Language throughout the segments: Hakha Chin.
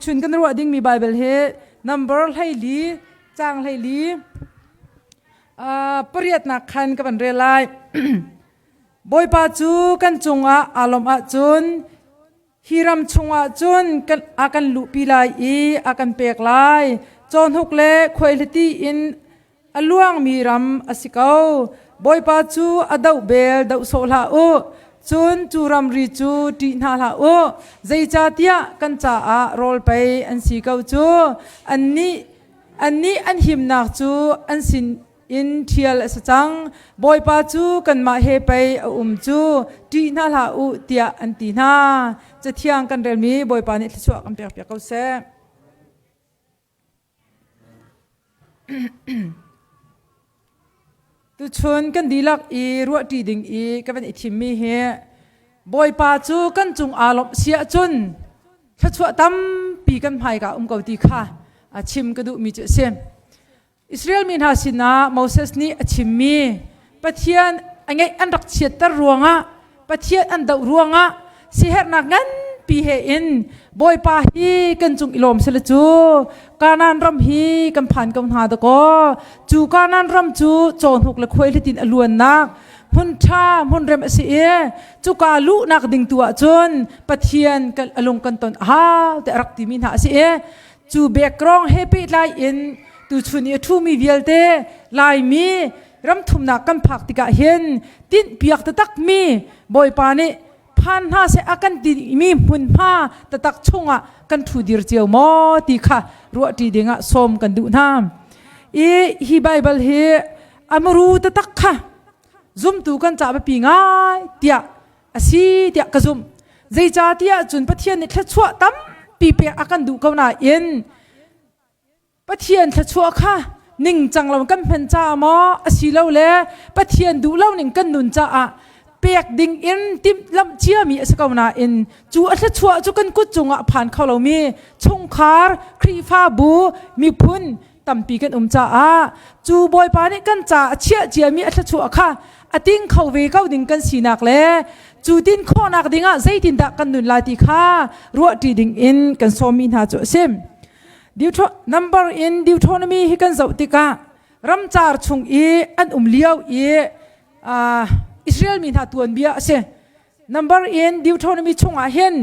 Tuchun kan ruah dingmi Baibal hi number 14 caang 14 pariatnak khan ka van rel lai. Bawipa cu kan cungah aa lawmh ahcun hi ram chungah cun a kan luhpi lai i a kan pek lai. Cawhnuk le khuaihliti in a luangmi ram a si ko. Bawipa cu a doh bel doh sawh hlah u. Cun cu ramri cu ṭih hna hlah u. Zeicahtiah kan caah rawl pei an si ko cu. Annih annih an himnak cu an sin in ṭhial a si cang. Bawipa cu kanmah he pei a um cu. Ṭih hna hlah u tiah an ti hna. Cathiang kan relmi Bawipa nih thluachuah kan pekpiak ko seh. Tuchun kan dihlak i ruahṭi ding i ka van i thimmi hi Bawipa cu kan cung aa lawmh si ahcun thluachuah tampi kan hmaika um ko ti kha a chim ka duhmi cu a si. Israel mi hna sinah Moses nih a chimmi Pathian a ngeih an rak chiatter ruangah Pathian an doh ruangah siherhnak nganpi he in Bawipa hi kan cung i lawm sela cu Kanaan ram hi kan phan ko hna dakaw cu Kanaan ram cu cawhnuk le khuaihliti in a luannak hmun ṭha hmun rem a si i cuka luhnak ding tu ahcun Pathian a lung kan ton a hau te a rak timi hna a si i cu background he pehtlai in tuchun i a ṭhumi vialte Laimi ramthumnak kan phak tikah hin tinhpiak taktakmi Bawipa nih phan hna seh a kan timi hmunhma taktak chungah kan ṭhu dir cio maw ti kha ruahṭi dingah sawm kan duh hna. I hi Baibal hi amuru taktak kha zumtu kan ca biapi ngai tiah a si tiah ka zumh. Zeicahtiah cun Pathian nih thluachuah tampi pek a kan duh ko nain Pathian thluachuah kha ningcang lo kan hman caah maw asilole Pathian duh lo ning kan nun caah pek ding in timhlamh ciami a si ko nain cu a thluachuah cu kan kut cungah a phan kho lomi chungkhar Khrihfabu miphun tampi kan um caah cu Bawipa nih kan ca a chiah ciami a thluachuah kha a ting kho ve ko ding kan sinak le cu tin khawhnak dingah zeitindah kan nun lai ti kha ruahṭi ding in kan sawmmi hna cu a si. Number in Deuteronomy hi kan zoh tikah ramcar chung i an um lio i Israel mi hna tuanbia a si. Number in Deuteronomy chungah hin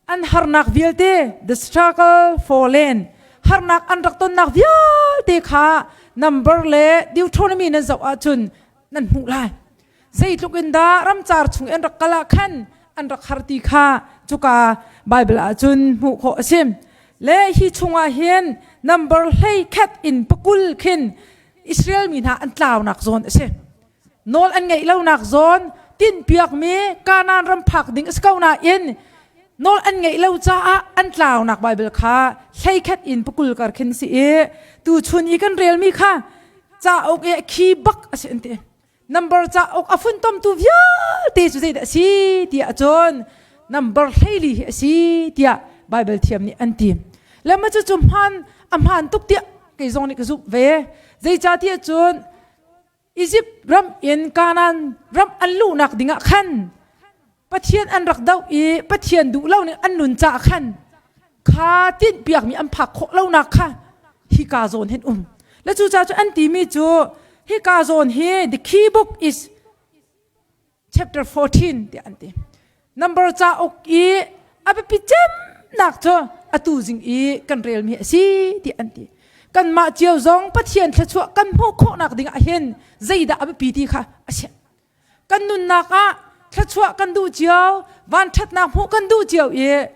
an harnak vialte the struggle for land harnak an rak tonnak vialte kha number le Deuteronomy nan zoh ahcun nan hmuh lai. Zeitluk in dah ramcar chung an rak kal ah khan an rak har ti kha cuka Bible ah cun hmuh khawh a si. Le hi chungah hin number hlei khat in pakul khin Israel mi hna an tlaunak zawn a si. Nawl an ngeih lonak zawn tinhpiakmi Kanaan ram phak ding a si ko nain nawl an ngeih lo caah an tlaunak Bible kha hlei khat in pakul kar khin si i tuchun i kan relmi kha cauk i khi bak a si an ti. Number cauk a funtomtu vialte cu zeidah a si tiah cun number 14 hi a si tiah Bible thiam nih an ti. Le ma cu cu hmaan a hmaan tuk tiah kei zong nih ka zumh ve. Zeicahtiah cun Egypt ram in Kanaan ram an luhnak dingah khan Pathian an rak doh i Pathian duh lo ning an nun caah khan kha tinhpiakmi an phak khawh lonak kha hika zawn hin um. Le cucaah cu an timi cu hika zawn hi the key book is chapter 14 tiah an ti. Number cauk i a biapi cemnak cu atu zing i kan relmi a si tiah an ti. Kanmah cio zong Pathian thluachuah kan hmuh khawhnak ding ah hin zeidah a biapi ti kha a si. Kan nunnak ah thluachuah kan duh cio, vanṭhatnak hmuh kan duh cio i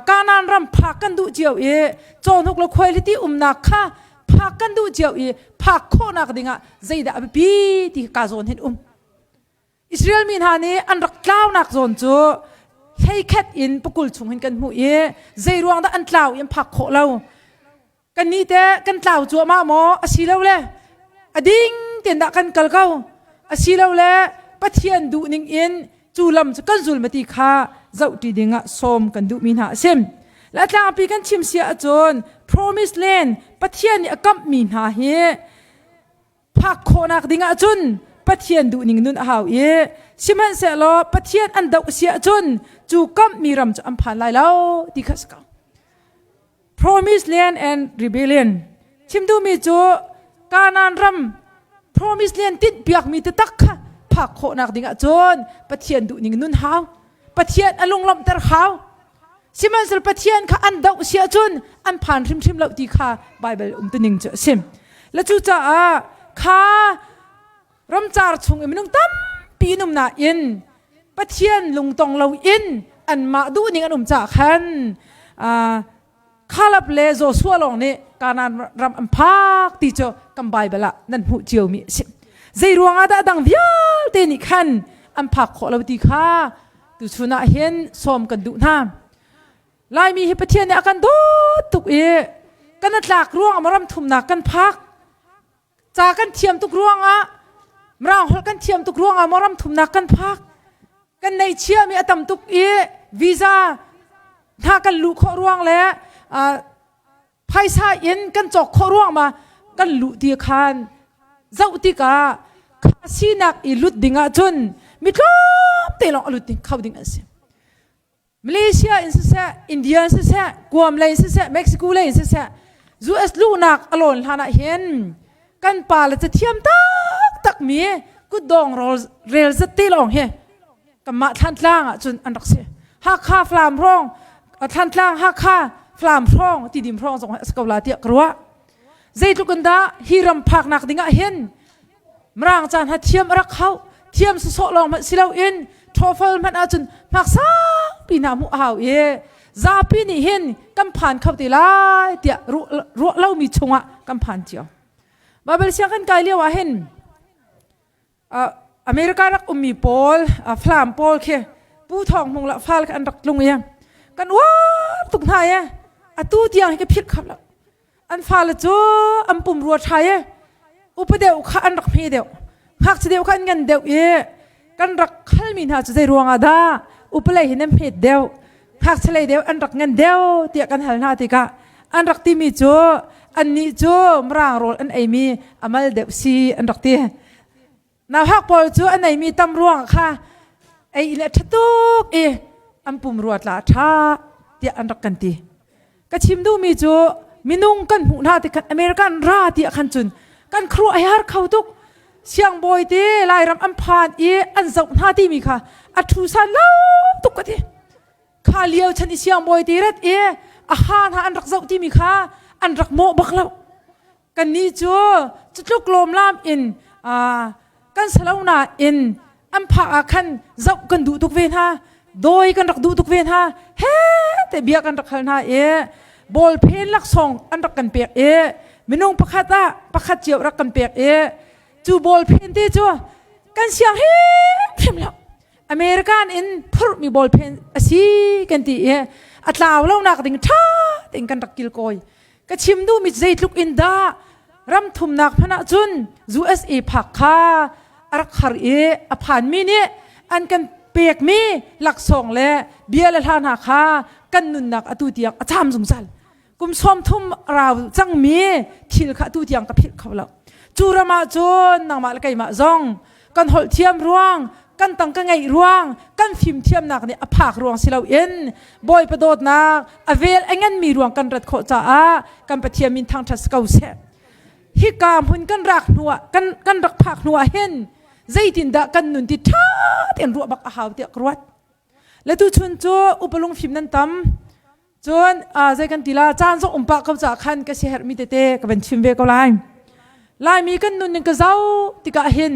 Kanaan ram phak kan duh cio i cawhnuk le khuaihliti umnak kha phak kan duh cio i phak khawhnak dingah zeidah a biapi ti ka zawn hin um. Israel mi hna nih an rak tlaunak zawn cu hleikhat in pakul chung hin kan hmuh i zeiruang dah an tlau i an phak khawh lo. Kannih teh kan tlau cuahmah maw asilole a ding tein dah kan kal ko asilole Pathian duhning in cu lam cu kan zul ma ti kha zohṭi dingah sawm kan duhmi hna a si. Le a tlangpi kan chim si ahcun promise land Pathian nih a kamhmi hna hi phak khawhnak ding ahcun Pathian duhning nun a hau i sihmanhsehlaw Pathian an doh si ahcun cu kamhmi ram cu an phan lai lo ti kha si ko. Promised Land and Rebellion. Chim duhmi cu Kanaan ram Promised Land tinh piakmi taktak kha phak khawhnak ding ahcun Pathian duhning nun hau. Pathian a lunglawmhter hau. Sihmanhsehlaw Pathian kha an doh si ahcun an phan hrimhrim lo ti kha Baibal umtuning cu a si. Le cucaah kha ramcar chung i minung tampi in um nain Pathian lungtong loin anmah duhning an um caah khan Caleb le Joshua lawng nih Kanaan ram an phak ti cu kan Baibal ah nan hmuh ciomi a si. Zei ruangah dah dang vialte nih khan an phak khawh lo ti kha tuchun ah hin sawm kan duh hna. Laimi hi Pathian nih a kan dawt tuk i kan a tlak ruang ah ram thumnak kan phak. Ca kan thiam tuk ruangah Mirang holh kan thiam tuk ruangah maw ram thumnak kan phak. Kan nei chiami a tam tuk i visa hna kan luh khawh ruang le phaisa in kan cawk khawh ruang ma kan luh ti khan zoh tikah kha sinak i lut ding ahcun mi tlawmte lawng a lut ding kho ding an si. Malaysia in siseh, India in siseh, Guam lei in siseh, Mexico lei in siseh, US luhnak a lawn hlan ah hin kan pa le cathiam taktak mi kutdong rel zat te lawng hi kanmah Thlantlang ah cun an rak si. Hakha Falam hrawng, Thlantlang Hakha Falam hrawng Tidim hrawng zong a si ko la tiah ka ruah. Zeitluk in dah hi ram phaknak ding ah hin Mirang caan ha thiam a rak hau. Thiam sawsawh lawng hmanh si loin TOEFL hmanh ahcun hmak sangpi hna hmuh a hau i zapi nih hin kan phan kho te lai tiah ruah lomi chungah kan phan cio. Bible siang kan kai lio ah hin America rak ummi pawl Falam pawl khi Pu Thawng Hmung la fal kha an rak tlung i kan uar tuk hna i atu tiang hi ka philh khap lo. An fale cu an pumrua ṭha i upa deuh kha an rak hme deuh ngakchia deuh kha an ngan deuh i kan rak halmi hna cu zei ruangah dah upa lei hi nan hmet deuh ngakchia lei deuh an rak ngan deuh tiah kan hal hna tikah an rak timi cu annih cu mirang rawl an eimi a mal deuh si an rak ti. Nauhak pawl cu an eimi tam ruang kha ei le ṭha tuk i an pumrua tla a ṭha tiah an rak kan ti. Ka chim duhmi cu minung kan hmuh hna tikhan American ra tiah khan cun kan khuaruah ai har kho tuk. Siangbawi te Lairam an phan i an zoh hna timi kha a ṭhu san lo tuk ka ti. Kha lio chan i siangbawi te rat i a ha hna an rak zoh timi kha an rak mawh bak lo. Kannih cu cutluk lawmlam in kan salo nain an phak ah khan zoh kan duh tuk ve hna dawi kan rak duh tuk ve hna he te bia kan rak hal hna i bawlphen laksawng an rak kan pek i minung pakhat ah pakhat cio rak kan pek i cu bawlphen te cu kan siang hrimhrim lo American in phurhmi bawlphen a si kan ti i a tlau lonak ding ṭha tein kan rak kilkawi Ka chim duhmi zeitluk in dah ram thumnak hmanh ahcun USA phak kha a rak har i a phanmi nih an kan pekmi laksawng le bia le hla hna kha kan nunnak atu tiang a caam zungzal. Kum 30 rau cangmi thil kha atu tiang ka philh kho lo. Cu ram ah cun nangmah le keimah zong kan holh thiam ruang kan tangka ngeih ruang kan fimthiamnak nih a phak ruang si loin Bawipa dawtnak a vel a nganmi ruang kan rat khawh caah kan Pathian min thangṭhat si ko seh. Hika hmun kan rak hnu ah kan kan rak phak hnu ah hin zeitindah kan nun ti ṭha tein ruah bak a hau tiah ka ruat. Le tuchun cu upa lungfim nan tam Cun zei kan ti la caan zong um pah ko caah khan ka siaherhmi tete ka van chim ve ko lai. Laimi kan nun ning ka zoh tikah hin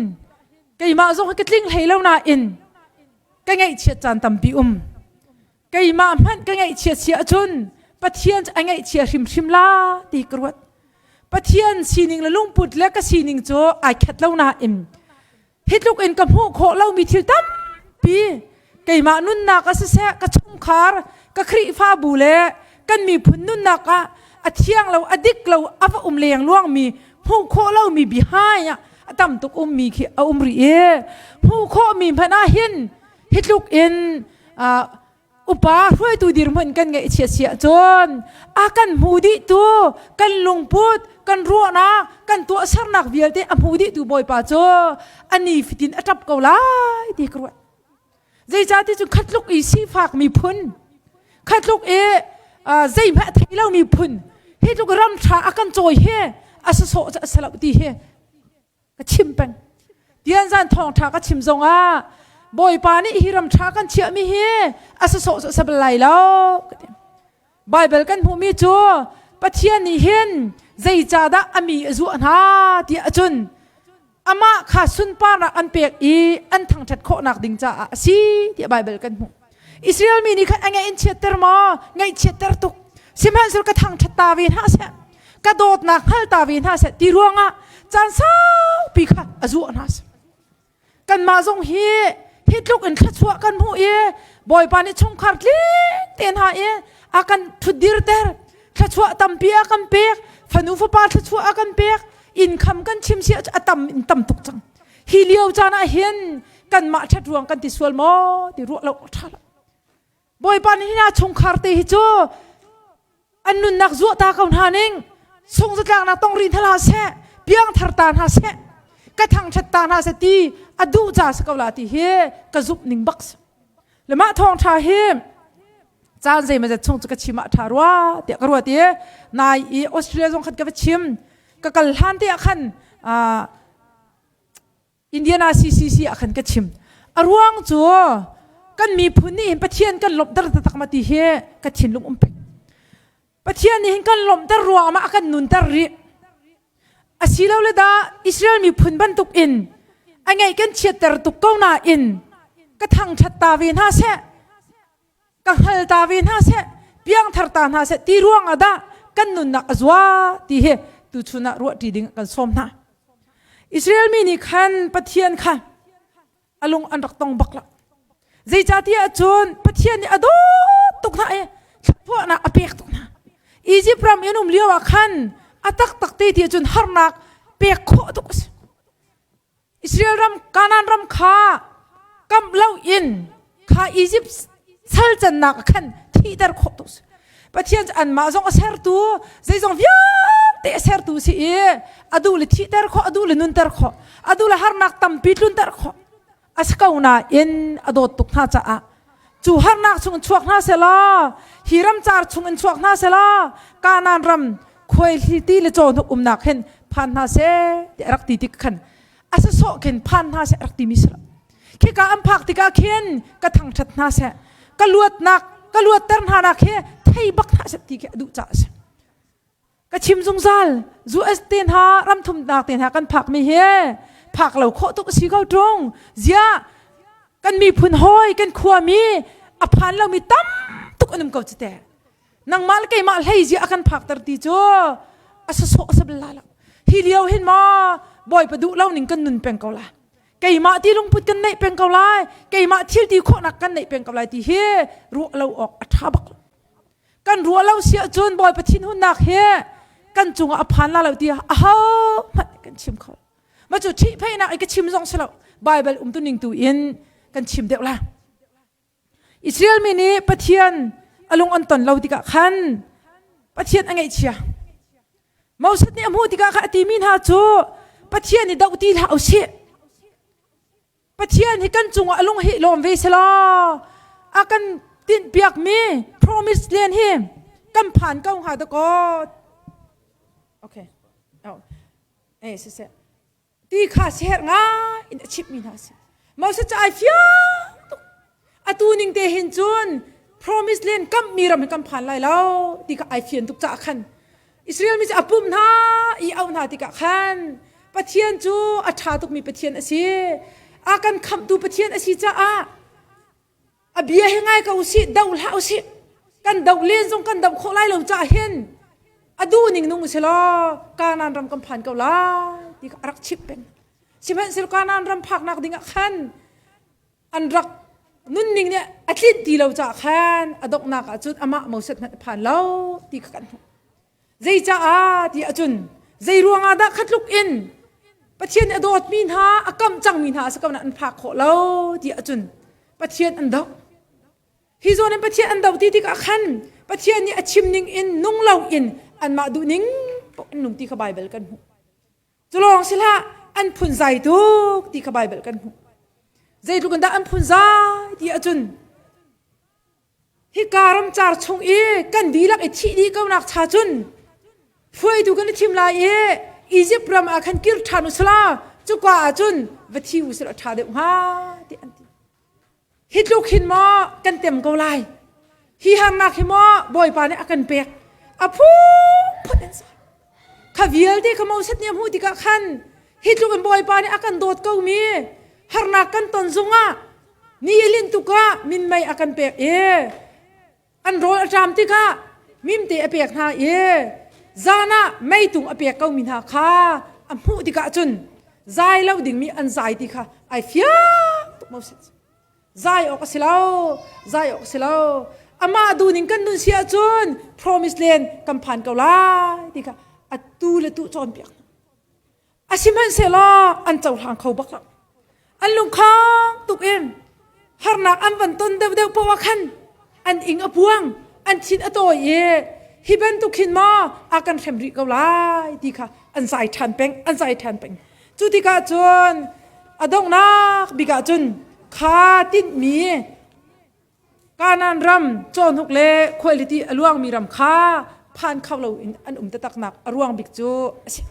keimah zong hi ka tling hlei lo nain ka ngaihchiat caan tampi um. Keimah hmanh ka ngaihchiat si ahcun Pathian cu a ngaihchia hrimhrim la ti ka ruat. Pathian sining le lungput le ka sining cu ai khat lo nain Hi tluk in ka hmuh khawh lomi thil tampi keimah nunnak ah siseh ka chungkhar ka Khrihfabu le kan miphun nunnak ah a thiang lo a dik lo a va um leng luangmi hmuh khawh lomi behind ah a tam tuk ummi khi a um rih i hmuh khawhmi hmanh ah hin hi tluk in upa hruaitu dirhmun kan ngaihchia si ahcun a kan hmu dihtu kan lungput kan ruahnak kan tuahsernak vialte a hmu dihtu Bawipa cu a ni fitin a ṭap ko lai ti ka ruat. Zeicahti cu khatluk i sifak miphun khatluk i Zeihmanh a thei lomi phun hi tluk ram ṭha a kan cawi hi a sasawh cu a si lo ti hi ka chim peng. Tian zan thawngṭha ka chim zongah Bawipa nih hi ram ṭha kan chiahmi hi a sasawh cu a si bal lai lo ka ti. Baibal kan hmuhmi cu Pathian nih hin zeicahdah a mi a zuah hna tiah cun amah kha sunparnak an pek i an thangṭhat khawhnak ding caah a si tiah Baibal kan hmuh. Israel mi nih khan a ngaih in chiatter maw? Ngaihchiatter tuk. Sihmanhsehlaw ka thangṭhat ta ve hna seh, ka dawtnak hngal ta ve hna seh ti ruangah caan saupi kha a zuah hna seh. Kanmah zong hi hi tluk in thluachuah kan hmuh i Bawipa nih chungkhar tling te hna i a kan ṭhutdirter thluachuah tampi a kan pek fanu fapa thluachuah a kan pek income kan chim si a tam in tam tuk cang hi lio caan ah hin kanmah ṭhat ruang kan ti sual maw ti ruah lo ṭha lo Bawipa nih hina chungkhar te hi cu an nunnak zuah ta ko hna ning sungzatlaknak tong rih hna hlah seh piangthar ta hna seh ka thangṭhat ta hna seh ti a duh ca si ko la ti hi ka zumh ning bak si le mah thawngṭha hi caan zeimazat chung cu ka chim ah ṭha rua tiah ka ruat i nai i Australia zong khan ka va chim ka kal hlan te ah khan Indiana CCC ah khan ka chim. A ruang cu kan miphun nih hin Pathian kan lawmhter taktak ma ti hi ka thinlung um peng. Pathian nih hin kan lawmhter ruang ah a kan nunter rih. Asilole dah Israel miphun bantuk in a ngeih kan chiatter tuk ko nain ka thangṭhat ta ve hna seh ka hngal ta ve hna seh piangthar ta hna seh ti ruang ah dah kan nunnak a zua ti hi tuchun ah ruah ṭi ding kan sawm hna. Israel mi nih khan Pathian kha a lung an rak tong bak lo. Zeicahtiah cun Pathian nih a dawt tuk hna i thlachuahnak a pek tuk hna. Egypt ram in um lio ah khan a taktak te ti cun harnak pek khawh tuk a si. Israel ram Kanaan ram kha kamh loin kha Egypt sal cannak ah khan thihter khawh tuk si. Pathian cu anmah zong a sertu zeizong vialte a sertu si i a duh le thihter khawh a duh le nunter khawh a duh le harnak tampi tlunter khawh a si ko nain a dawt tuk hna caah cu harnak chung in chuak hna selaw hi ramcar chung in chuak hna selaw Kanaan ram khuaihliti le cawhnuk umnak hin phan hna seh ti a rak ti tik khan a sasawh khin phan hna seh a rak timi si lo khika an phak tikah khin ka thangṭhat hna seh ka luatnak ka luatter hna nak hi thei bak hna seh ti khi a duh caah a si Ka chim zungzal US te hna ramthumnak te hna kan phakmi hi phak lo khawh tuk a si ko ṭung. Ziah kan miphun hawi kan khuami a phan lomi tam tuk an um ko cu te. Nangmah le keimah hlei ziah a kan phakter ti cu a sasawh a si bal la lo. Hi lio hin maw Bawipa duh lo ning kan nun peng ko la. Keimah ti lungput kan neih peng ko lai. Keimah thil ti khawhnak kan neih peng ko lai ti hi ruah lo awk a ṭha bak lo. Kan ruah lo si ahcun Bawipa thinhunnak hi kan cungah a phan la lo ti aho hmanh kan chim kho. Ma cu ṭhihpheihnak i ka chim zong si lo. Bible umtu ning tu in kan chim deuh la. Israel mi nih Pathian a lung an ton lo tikah khan Pathian a ngaihchia. Moses nih a hmuh tikah khan a timi hna cu Pathian nih doh ti hlah usih. Pathian hi kan cungah a lung hi lawm ve selaw a kan tinhpiakmi promise land hi kan phan ko hnga da kaw okay oh eh siseh ti kha siherh ngai in a chimhmi hna si Moses cu ai fiang tuk atu ning te hin cun promise land kamhmi ram hi kan phan lai lo ti kha ai fian tuk caah khan Israel mi cu a pumh hna i auh hna tikah khan Pathian cu a ṭha tukmi Pathian a si. A kan khamhtu Pathian a si caah a bia hi ngai ko usih, doh hlah usih. Kan doh len zong kan doh khawh lai lo caah hin a duh ning nung usih law Kanaan ram kan phan ko lai ti kha a rak chimh peng. Sihmanhsehlaw Kanaan ram phaknak dingah khan an rak nunning nih a tlinh ti lo caah khan a donghnak ah cun amah Moses hmanh a phan lo ti kha kan hmuh. Zeicaah ti ahcun zei ruangah dah kha tluk in Pathian nih a dawtmi hna a kamh cangmi hna a si ko nain an phak khawh lo ti ahcun Pathian an doh. Hi zawn in Pathian an doh ti tikah khan Pathian nih a chim ning in nung lo in anmah duh ning paoh in nung ti kha Baibal kan hmuh. Cu lawng si hlah, an phunzai tuk ti kha Baibal kan hmuh. Zeitluk in dah an phunzai ti ahcun Hika ramcar chung i kan dihlak i thih dih ko nak cha cun hruaitu kan i thim lai i Egypt ram ah khan kir ṭhan u sila cuka ah cun va thi u sila ṭha deuh hnga ti an ti. Hi tluk hin maw kan tem ko lai? Hi harnak hi maw Bawipa nih a kan pek? A phunphun in sa. Kha vialte kha Moses nih a hmuh tikah khan hi tluk in Bawipa nih a kan dawt ko mi harnak kan ton zungah ni a linh tuk ah minmei a kan pek i an rawl a ṭam tikah mimte a pek hna i zan ah meitung a pek komi hna kha a hmuh tikah cun zai lo dingmi an zai ti kha ai fiang tuk Moses zai awk a si lo zai awk a si lo amah duhning kan nun si ahcun promise land kan phan ko lai ti kha atu le tu cawnpiak hna A sihmanhsehlaw an cohlang kho bak lo. An lungkhong tuk in harnak an van ton deuhdeuh poah ah khan an ing a puang, an thin a tawi i hi bantuk hin maw a kan hrem rih ko lai ti kha an zai ṭhan peng, an zai ṭhan peng. Cu tikah cun a donghnak bik ah cun kha tinhmi Kanaan ram cawhnuk le khuailiti a luangmi ram kha phan kho loin an um taktaknak a ruang bik cu a si.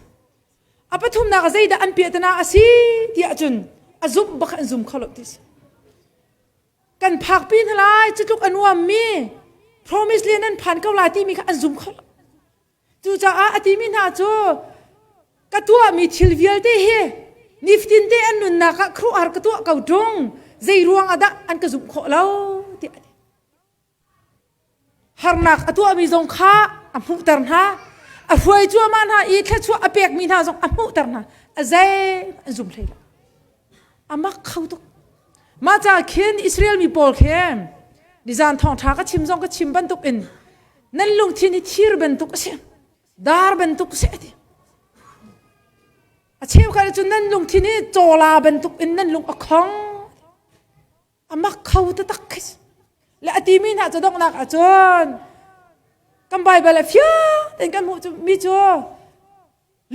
A pathumnak ah zeidah an piahtana a si tiah cun a zumh bak an zum kho lo ti si. Kan phakpi hna lai cutluk a nuammi promise land an phan ko lai timi kha an zum kho lo. Cucaah a timi hna cu ka tuahmi thil vialte hi nifatin te an nunnak ah khuaruahhar ka tuah ko ṭung zei ruang ah dah an ka zumh khawh lo tiah a ti. Harnak a tuahmi zong kha a hmuhter hna. A hruai cuahmah hna i thluachuah a pekmi hna zong a hmuhter hna. A zei an zum hlei lo. A mak kho tuk. Mah ca khin Israel mi pawl khi nizan thawngṭha ka chim zong ka chim bantuk in nan lungthin hi thir bantuk a si dar bantuk a si a ti a cheukhat cun nan lungthin hi cawla bantuk in nan lung a khong a mak kho taktak khi le a timi hna cu donghnak ah cun kan Bible a fiang tein kan hmuh mi cu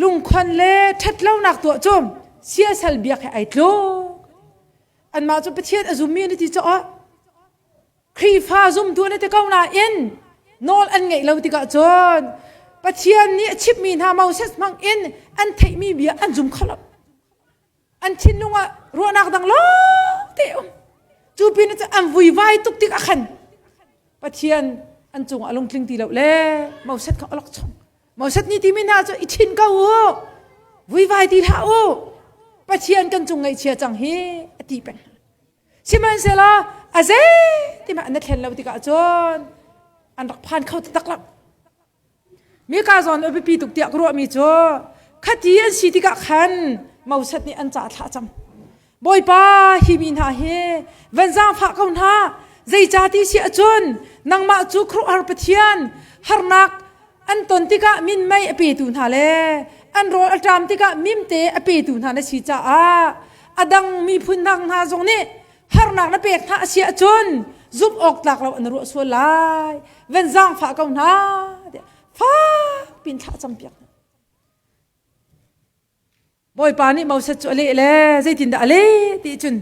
lungkhon le ṭhatlonak tuah cu siasal biak he ai tluk anmah cu Pathian a zummi an ti caah Khrihfa zumtu an ti ko nain nawl an ngeih lo tikah cun Pathian nih a chimhmi hna Moses hmang in an theihmi bia an zum kho lo. An thinlung ah ruahnak dang lawng te um. Cu pin cu an vuivai tuk tik ah khan Pathian an cung ah lungtling ti lo le Moses kha alok chung. Moses nih timi hna cu i thin ko u. Vuivai ti hlah u. Pathian kan cung ngaihchia cang hi a ti peng. Sihmanhsehlaw a zei ti hmanh na thlen lo tikah cun an rak phan kho taktak lo. Mika zawn a biapi tuk tiah ka ruahmi cu khati an si tikah khan Moses nih an ca thlah cang. Bawipa hi mi hna hi van zaangfah ko hna zeicah ti si ahcun nangmah cu khuaruahhar Pathian harnak an ton tikah minmei a petu hna le an rawl a ṭam tikah mimte a petu hna na si caah a dang miphun dang hna zong nih harnak na pek hna a si ahcun zumh awk tlak lo an ruah sual lai van zaangfah ko hna tiah fak pin thlah campiak hna Bawipa nih Moses cu a leh le zeitindah a leh ti cun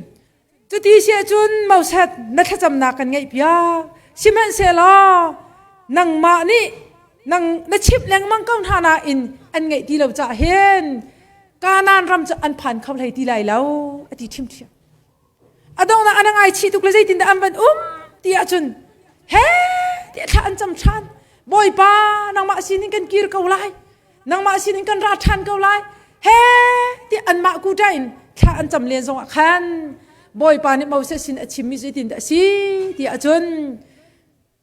cuti si ahcun Moses na thlacamnak kan ngaihpiak sihmanhsehlaw nangmah nih nang na chimh lengmang ko hna nain an ngaih ti lo caah hin Kanaan ram cu an phan kho hlei ti lai lo a ti ṭhimṭhiam a donghnak an ngaichih tuk le zeitindah an van um ti ahcun he tiah thla an cam ṭhan Bawipa nangmah sinin kan kir ko lai nangmah sinin kan ra ṭhan ko lai he ti anmah kuṭa in thla an cam len zongah khan Bawipa nih Moses sin a chimmi zeitindah a si ti ahcun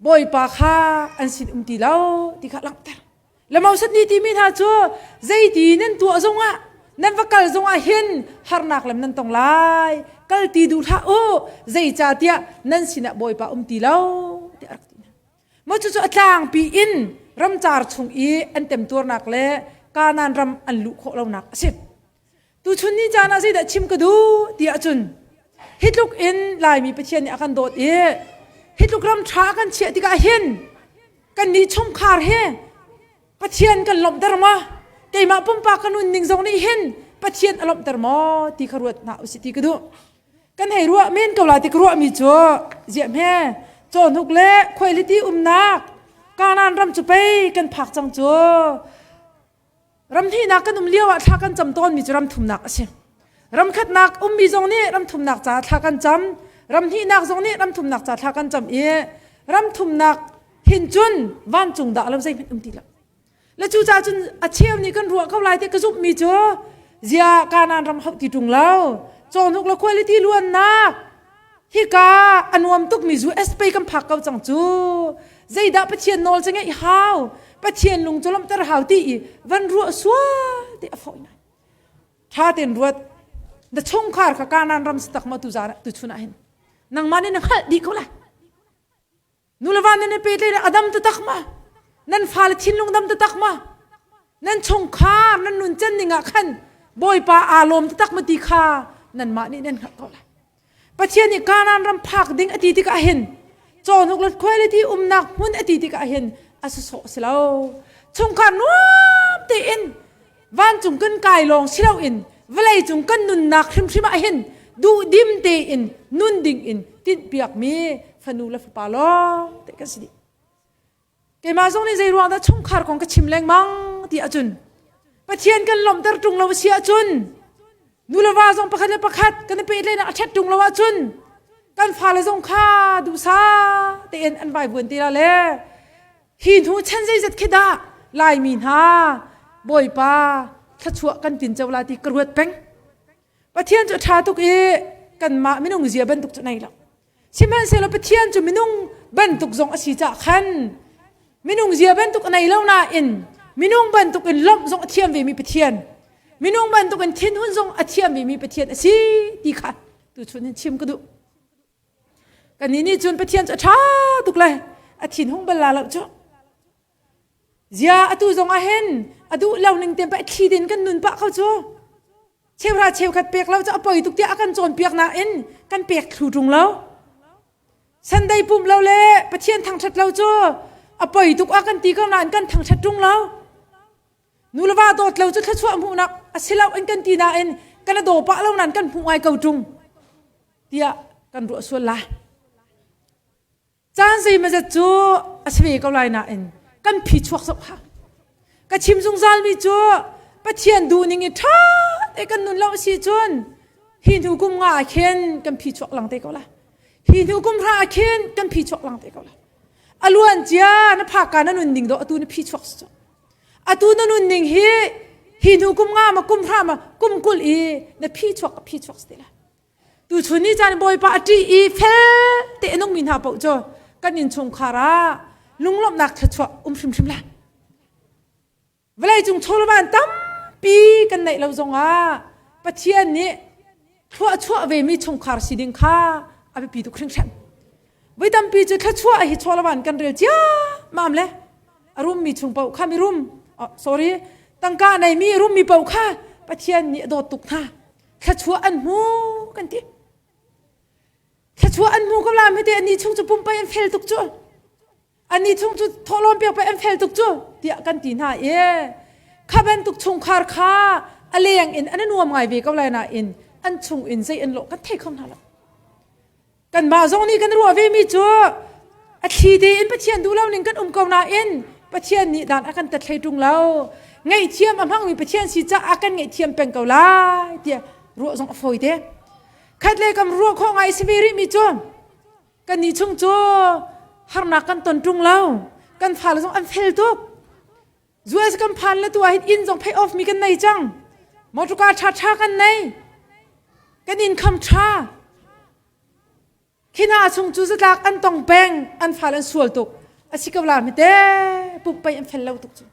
Bawipa kha an sin um ti lo ti kha langhter le Moses nih timi hna cu zeiti nan tuah zongah nan va kal zongah hin harnak lam nan tong lai kal ti duh hlah u zeicahtiah nan sinah Bawipa um ti lo tiah a rak ti hna Maw cucu a tlangpi in ramcar chung i an temtuarnak le Kanaan ram an luh khawh lonak a si. Tuchun ni caan ah zeidah chim ka duh ti ahcun hi tluk in Laimi Pathian nih a kan dawt i hi tluk ram ṭha a kan chiah tikah hin kannih chungkhar hi Pathian kan lawmhter maw? Keimah pumpak ka nunning zong nih hin Pathian a lawmhter maw ti kha ruat hna usih ti ka duh. Kan hei ruah men ko la ti ka ruahmi cu ziah hme. Cawhnuk le khuailiti umnak Kanaan ram cu pei kan phak cang cu. Ram hnihnak kan um lio ah thla kan cam tawnmi cu ram thumnak a si. Ram khatnak ummi zong nih ram thumnak ca thla kan cam. Ram hnihnak zong nih ram thumnak ca thla kan cam i ram thumnak hin cun vancung dah lo zeihmanh um ti lo. Le cucaah cun a cheu nih kan ruah ko lai ti ka zumhmi cu zia Kanaan ram hauh ti ṭung lo. Cawhnuk le quality luannak hika a nuam tukmi US pei kan phak ko cang cu. Zeidah Pathian nawl cu ngeih hau, Pathian lung cu lawmhter hau ti i van ruah sual ti a fawi ngai. Ṭha tein ruat. Na chungkhar kha Kanaan ram si tak maw tu zan tu chun ah hin. Nangmah nih na hngalh dih ko lai. Nu le va nan i pehtlaih a dam taktak ma? Nan fale thinlung dam taktak ma? Nan chungkhar nan nun can ning ah khan Bawipa aa lawm taktak ma ti kha nanmah nih nan hngalh ko lai. Pathian nih Kanaan ram phak ding a ti tikah hin cawhnuk le khuailiti umnak hmun a ti tikah hin a sawsawh si lo. Chungkhar nuam tein vancung kan kai lawng si loin vawlei cung kan nunnak hrimhrim ah hin duhdim tein nun ding in tinhpiakmi fanu le fapa lawng te kan si dih. Keimah zong nih zei ruang dah chungkhar kong ka chim lengmang ti ahcun Pathian kan lawmhter ṭung lo a si ahcun nu le va zong pakhat le pakhat kan i pehtlaihnak a ṭhat ṭung lo ahcun kan fale zong kha duhsah tein an vaivuan te la le Hi hnu chan zeizat khi dah Laimi hna Bawipa thluachuah kan tin co la ti ka ruat peng. Pathian cu a ṭha tuk i kanmah minung zia bantuk cu nei lo. Sihmanhsehlaw Pathian cu minung bantuk zong a si caah khan minung zia bantuk a nei lo nain minung bantuk in lawmh zong a thiam vemi Pathian, minung bantuk in thinhun zong a thiam vemi Pathian a si ti kha tuchun hin chim ka duh. Kannih nih cun Pathian cu a ṭha tuk le a thinhung bal la lo cu. Zia atu zong ah hin a duh lo ning te pah thli din kan nun pah kho cu. Cheuhra cheukhat pek lo cu a poi tuk tiah a kan cawnpiak nain kan pek thlu ṭung lo. Sunday pumh lo le Pathian thangṭhat lo cu a poi tuk a kan ti ko nain kan thangṭhat ṭung lo. Nu le va dawt lo cu thluachuah hmuhnak a si lo in kan ti nain kan a daw pah lo nain kan hmuh ngai ko ṭung. tiah kan ruah sual lai. Caan zeimazat cu a si ve ko lai nain kan phi chuak zoh hau. Ka chim zungzalmi cu Pathian duhning i ṭha te kan nun lo si cun hi hnu kum nga ah khin kan phi chuak lang te ko lai. Hi hnu kum hra ah khin kan phi chuak lang te ko lai. A luan cia na phaka na nun ding do atu na phi chuak si cu. Atu na nun ning hi hi hnu kum nga ma kum hra ma kum 20 i na phi chuak ka phi chuak si te lai. Tuchun ni caan Bawipa a ṭih i fel te a nungmi hna paoh cu kan innchungkhar ah lunglawmhnak thluachuah um hrimhrim lai. Vawleicung chawlvan tampi kan neih lo zongah Pathian nih thluachuah vemi chungkhar si ding kha a biapi tuk hringhran. Voi tampi cu thluachuah hi chawlvan kan rel ciammam le a rummi chung paoh kha mirum oh, sorry tangka neimi rummi paoh kha Pathian nih a dawt tuk hna. Thluachuah an hmu kan ti. Thluachuah an hmu ko la hmete ani chung cu pumpai an fel tuk cu. Ani chung cu thawhlawm pek pai an fel tuk cu tiah kan ti hna i kha bantuk chungkhar kha a leng in an nuam ngai ve ko lai nain an chung in zei an lawh kan thei kho hna lo. Kanmah zong nih kan ruah vemi cu a thli tein Pathian duh lo ning kan um ko nain Pathian nih dan a kan tat hlei ṭung lo. Ngaihthiam a hmangmi Pathian si caah kan ngaihthiam peng ko lai tiah ruah zong a fawi te. Khat le kam ruah khawh ngai si ve rihmi cu kannih chung cu harnak kan ton ṭung lo. Kan fale zong an fel tuk. US kan phan le tu ah hin inn zong pay off mi kan nei cang. Motor car ṭha ṭha kan nei. Kan income ṭha. Khi hna chung cu zatlak an tong peng, an fal an sual tuk. A si ko la hmete, pumpai an fel lo tuk cu.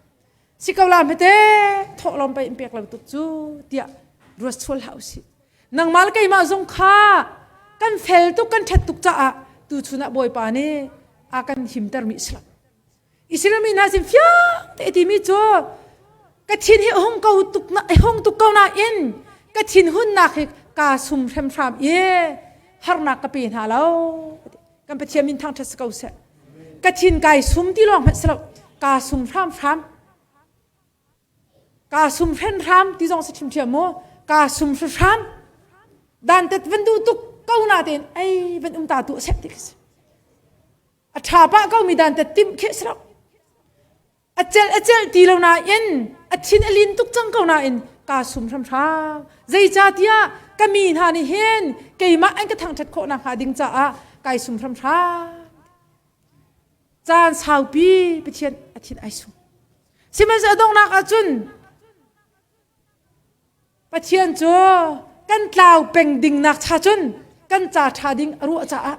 Si ko la hmete, thawhlawm pei an pek lo tuk cu, tiah ruat sual hlah usih. Nangmah le keimah zong kha kan fel tuk, kan ṭhat tuk caah tuchun ah Bawipa nih a kan himtermi a si lo. Israel mi hna sin fiang te timi cu ka thin hi hung ko tuk na hung tuk ko nain ka thin hunnak hi kaa sum hramhram i harnak ka pe hna lo kan Pathian min thangṭhat si ko seh ka thin kai sum ti lawng hmanh si lo kaa sum hramhram kaa sum hrenhram ti zong si ṭhiamṭhiam mu kaa sum hram dantat van duh tuk ko na tein ei van um ta tu seh ti ka si. A ṭha pah ko mi dan te timh khi si lo. A celh a celh ti lo nain a thin a lin tuk cang ko nain kaa sum hramhram. Zeicahtiah ka mi hna nih hin keimah an ka thangṭhat khawh nakhnga ding caah kai sum hramhram. Caan saupi Pathian a thin ai sum. Sihmanhsehlaw a donghnak ahcun Pathian cu kan tlau peng ding nak cha cun kan ca ṭha ding a ruah caah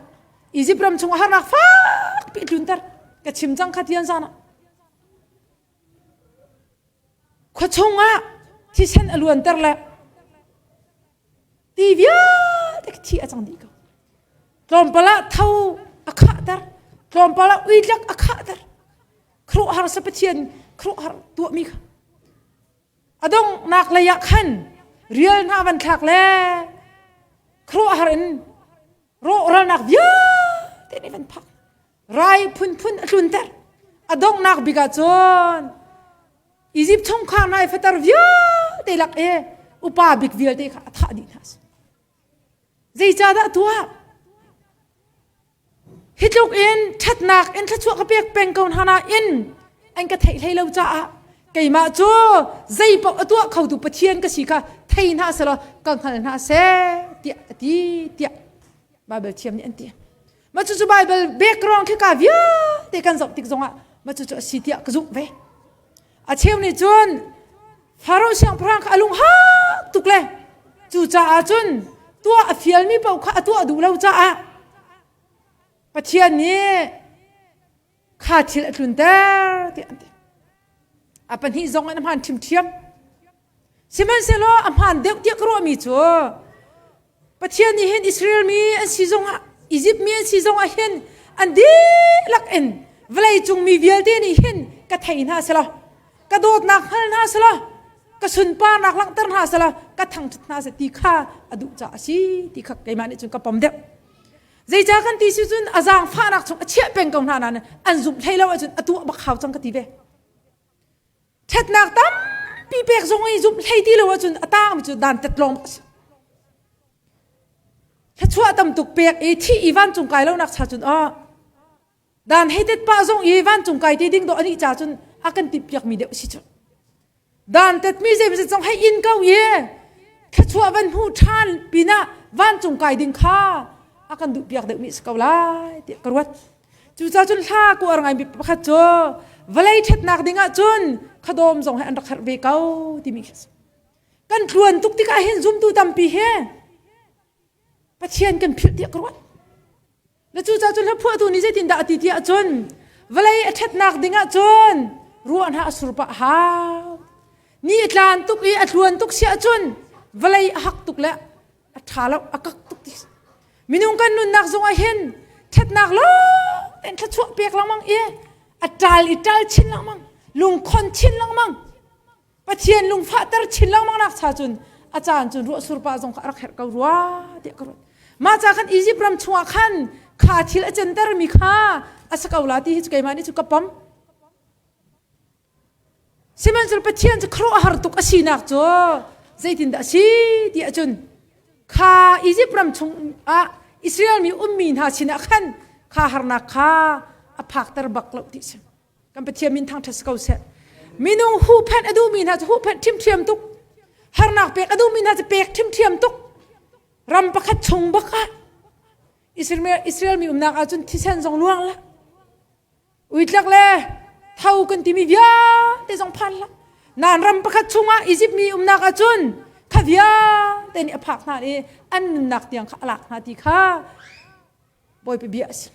Izipt ram chung harnak fakpi tlunter ka chim cang kha tian zan ah khua chungah thisen a luanter le ti vialte thi a cang dih ko tlawmpal ah tho a khahter tlawmpal ah uitlak a khahter khuaruahhar sa Pathian khuaruahhar tuahmi kha A donghnak lei ah khan rial hna van thlak le khuaruahhar in rawhralnak vialte nih van phak. Rai phunphun a tlunter. A donghnak bik ah cun Izipt chungkhar hna i fater vialte lak i upa bik vialte kha a thah dih hna. Zeicahdah tuah? Hi tluk in ṭhatnak in thluachuah ka pek peng ko hna nain an ka theih hlei lo caah keimah cu zei paoh a tuah khotu Pathian ka si kha thei hna selaw ka hngal hna seh tiah a ti tiah Baibal thiam nih an ti. Mah cucu Baibal background khi ka vialte kan zoh tik zongah mah cucu a si tiah ka zumh ve. A cheu nih cun Faro siangpahrang kha a lung hak tuk le cucaah cun tuah a fialmi paoh kha a tuah duh lo caah Pathian nih kha thil a tlunter tiah an ti. A pahnih zong in a hmaan ṭhiamṭhiam. Sihmanhsehlaw a hmaan deuh tiah ka ruahmi cu Pathian nih hin Israel mi an si zongah Izipt mi an si zongah hin an dihlak in vawleicung mi vialte nih hin ka thei hna selaw ka dawtnak hngal hna selaw ka sunparnak langhter hna selaw ka thangṭhat hna seh ti kha a duh caah a si ti kha keimah nih cun ka pom deuh. Zeicah kan ti si cun a zaangfahnak chung a chiah peng ko hna nain an zumh hlei lo ahcun a tuah bak hau cang ka ti ve. Ṭhatnak tampi pek zong i zumh hlei ti lo ahcun a tangmi cu dantat lawng a si. Thluachuah tam tuk pek i thih i vancung kai lonak cha cun aw dan hei tet pah zong i vancung kai ti ding dawh anih cha cun a kan timhpiakmi deuh si cu. Dan tetmi zeimazet zong hei in ko i thluachuah van hmu ṭhan pinah vancung kai ding kha a kan duhpiak deuhmi a si ko lai tiah ka ruat. Cucaah cun hla ku ar ngaimi pakhat cu vawlei ṭhatnak ding ah cun khuadawm zong he an rak herh ve ko timi khi a si. Kan tluan tuk tikah hin zumtu tampi he Pathian kan philh tiah ka ruat. Na cucaah cun hla phuahtu nih zeitindah a ti tiah cun vawlei a ṭhatnak ding ah cun ruah hna a sur pah hau. Ni a tlan tuk i a tluan tuk siah cun vawlei a hak tuk le a ṭha lo a kak tuk ti minung kan nunnak zongah hin ṭhatnak lawng tein thluachuah pek lengmang i a ṭal i ṭal chin lengmang lungkhon chin lengmang Pathian lungfahter chin lengmang nak cha cun a caan cun ruah sur pah zong kha a rak herh ko rua tiah ka ruat mah ca khan Egypt ram chungah khan kha thil a cantermi kha a si ko la ti hi cu keimah nih cu ka pom Sihmanhsehlaw Pathian cu khuaruahhar tuk a sinak cu zeitindah a si ti ahcun kha Izipt ram chungah Israel mi ummi hna sinah khan kha harnak kha a phakter bak lo ti si. Kan Pathian min thangṭhat si ko seh. Minung huhphenh a duhmi hna cu huhphenh ṭhimṭhiam tuk. Harnak pek a duhmi hna cu pek ṭhimṭhiam tuk. Ram pakhat chung bak ah Israel mi umnak ahcun thisen zong luang la. Uitlak le tho kan timi vialte zong phan hlah. Nan ram pakhat chungah Izipt mi umnak ahcun kha vialte nih a phak hna i an nunnak tiang kha a lak hna ti kha Bawipa bia a si.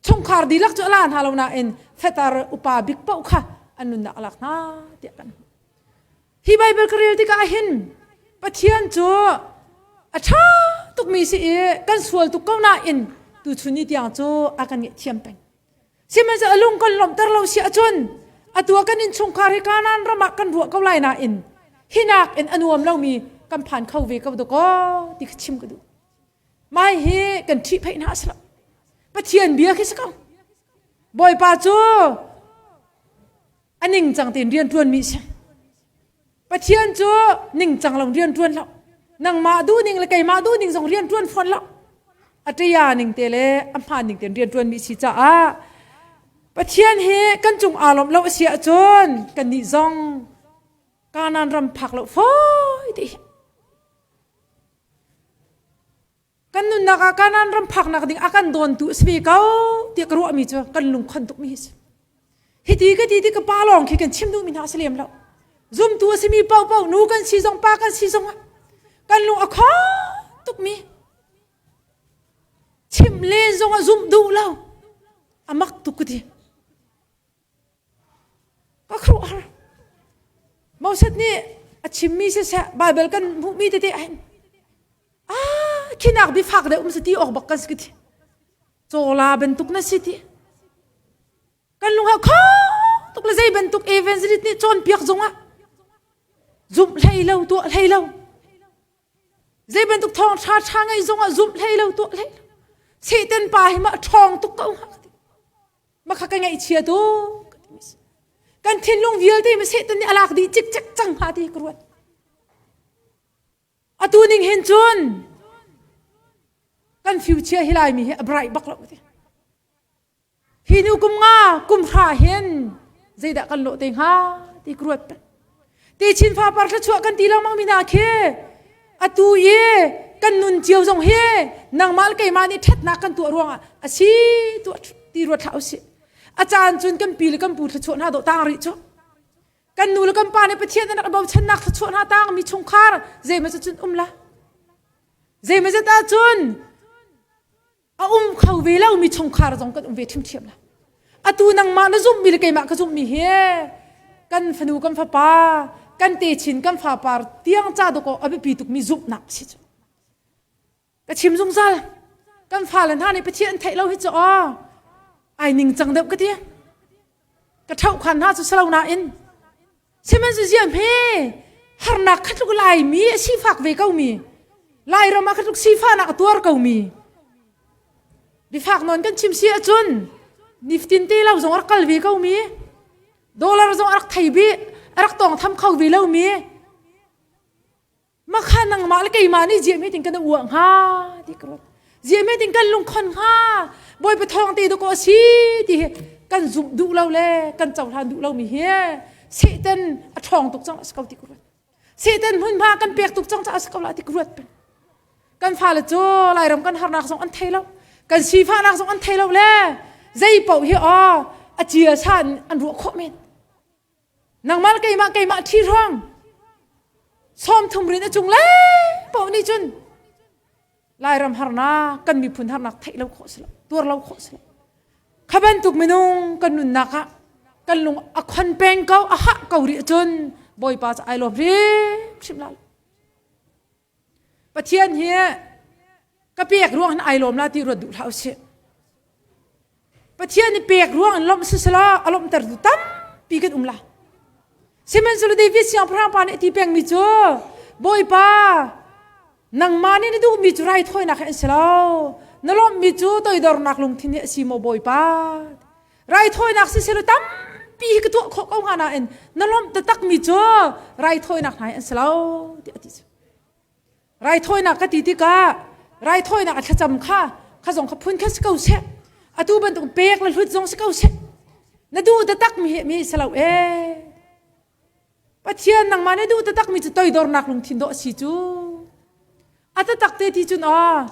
Chungkhar dihlak cu a la hna lo nain fatar upa bik paoh kha an nunnak a lak hna tiah kan hmuh. Hi Baibal ka rel tikah hin Pathian cu a ṭha tukmi si i kan sual tuk ko nain tuchun ni tiang cu a kan ngaihthiam peng. Sihmanhsehlaw a lung kan lawmhter lo si ahcun atu ah kan innchungkhar hi Kanaan ram ah kan ruah ko lai nain hinak in a nuam lomi kan phan kho ve ko dakaw ti kha chim ka duh. Mai hi kan ṭhihphaih hna a si lo. Pathian bia khi si ko. Bawipa cu a ningcang tein rian ṭuanmi a si. Pathian cu ningcang lo rian ṭuan lo. Nangmah duhning le keimah duhning zong rian ṭuan fawn lo. A ṭia ning te le a hmaan ning tein rian ṭuanmi si caah. Pathian hi kan cung aa lawmh lo a si ahcun kannih zong Kanaan ram phak lo fawi ti hi. Kan nunnak ah Kanaan ram phaknak ding a kan dawntu a si ve ko tiah ka ruahmi cu kan lungkhon tukmi hi si. Hiti ka ti ti ka pa lawng khi kan chim duhmi hna a si lem lo. Zumtu a simi paohpaoh nu kan si zong pa kan si zong ah kan lung a khon tukmi chim len zong ah zumh duh lo a mak tuk ka ti. Ka khuaruahhar. Moses nih a chimmi siseh Baibal kan hmuhmi tete ahhin ah khinak biafak deuh um si ti awk bak kan si ka ti. Cawla bantuk na si ti. Kan lung ha kho tuk le zei bantuk evangelist nih cawnpiak zongah zumh hlei lo tuah hlei lo. Zei bantuk thawng ṭha ṭha ngeih zongah zumh hlei lo tuah hlei lo. Satan pa hi mah ṭhawng tuk ko hnga ka ti. Makha ka ngaihchia tuk kan thinlung vialte ma Satan nih a lak dih cikcek cang hnga ti ka ruat. Atu ning hin cun kan future hi Laimi hi a bright bak lo ti. Hi nu kum nga kum hra hin zeidah kan lawh te hnga ti ka ruat peng. Ti chin fa par thluachuah kan ti lengmang mi hna khi atu i kan nun cio zong hi nangmah le keimah nih ṭhatnak kan tuah ruangah a si tuah ti ruat hlah usih. A caan cun kan pi le kan pu thluachuah hna dawh tang rih cu. Kan nu le kan pa nih Pathian an rak bochannak thluachuah hna tang mi chungkhar zeimaw cun um la. Zeimaw zat ahcun a um kho ve lomi chungkhar zong kan um ve ṭhiamṭhiam la. Atu nangmah na zumhmi le keimah ka zumhmi hi kan fanu kan fapa kan techin kan fapar tiang ca dawkaw a biapi tukmi zumhnak a si cu. Ka chim zungzal kan fale hna nih Pathian an theih lo hi cu aw ai ningcang deuh ka ti. Ka ṭhohkhan hna cu si lo nain sihmanhsehlaw hme harnak kha tluk Laimi a sifak ve ko mi Lairam ah kha tluk sifahnak a tuar ko mi bifak nawn kan chim si ahcun nifatin te lo zong a rak kal ve ko mi dollar zong a rak thei bi a rak tawng tham kho ve lo mi Makha nangmah le keimah nih ziahmi ting kan uah hnga ti ka ruat. Ziahmi ting kan lungkhon hnga. Bawipa thawng te dawkaw a si ti hi kan zumh duh lo le kan cohlan duh lomi hi Satan a ṭhawng tuk cang a si ko ti ka ruat. Satan hmunhma kan pek tuk cang caah a si ko la ti ka ruat peng. Kan fale cu Lairam kan harnak zong an thei lo. Kan sifahnak zong an thei lo le zei paoh hi aw a cia san an ruah khawh men. Nangmah le keimah keimah ṭhi hrawng 30 rin a cung le paoh nih cun Lairam harnak kan miphun harnak theih lo khawh si lo tuar lo khawh si lo kha bantuk minung kan nunnak ah kan lung a khon peng ko a hah ko rih cun Bawipa cu ai lawm hrimhrim la Pathian hi ka pek ruang hin ai lawm la ti ruat duh hlah usih. Pathian i pek ruang in lawmh siselaw a lawmhtertu tampi kan um la. Sihmanhsehlaw David siangpahrang pa nih a ti pengmi cu Bawipa nangmah nih na duhmi cu raithawinak hi an si lo. Na lawmhmi cu toidornak lungthin hi a si maw Bawipa? Raithawinak siselaw tampi hi ka tuah khawh ko hnga nain na lawmh taktakmi cu raithawinak hna hi an si lo tiah a ti cu. Raithawinak ka ti tikah raithawinak a thlacam kha kha zong kha phun kha si ko seh. Atu bantuk pek le hlut zong si ko seh. Na duh taktak mi hi mi si lo ee. Pathian nangmah na duh taktak mi cu toidornak lungthin dawh a si cu. A taktak te ti cun aw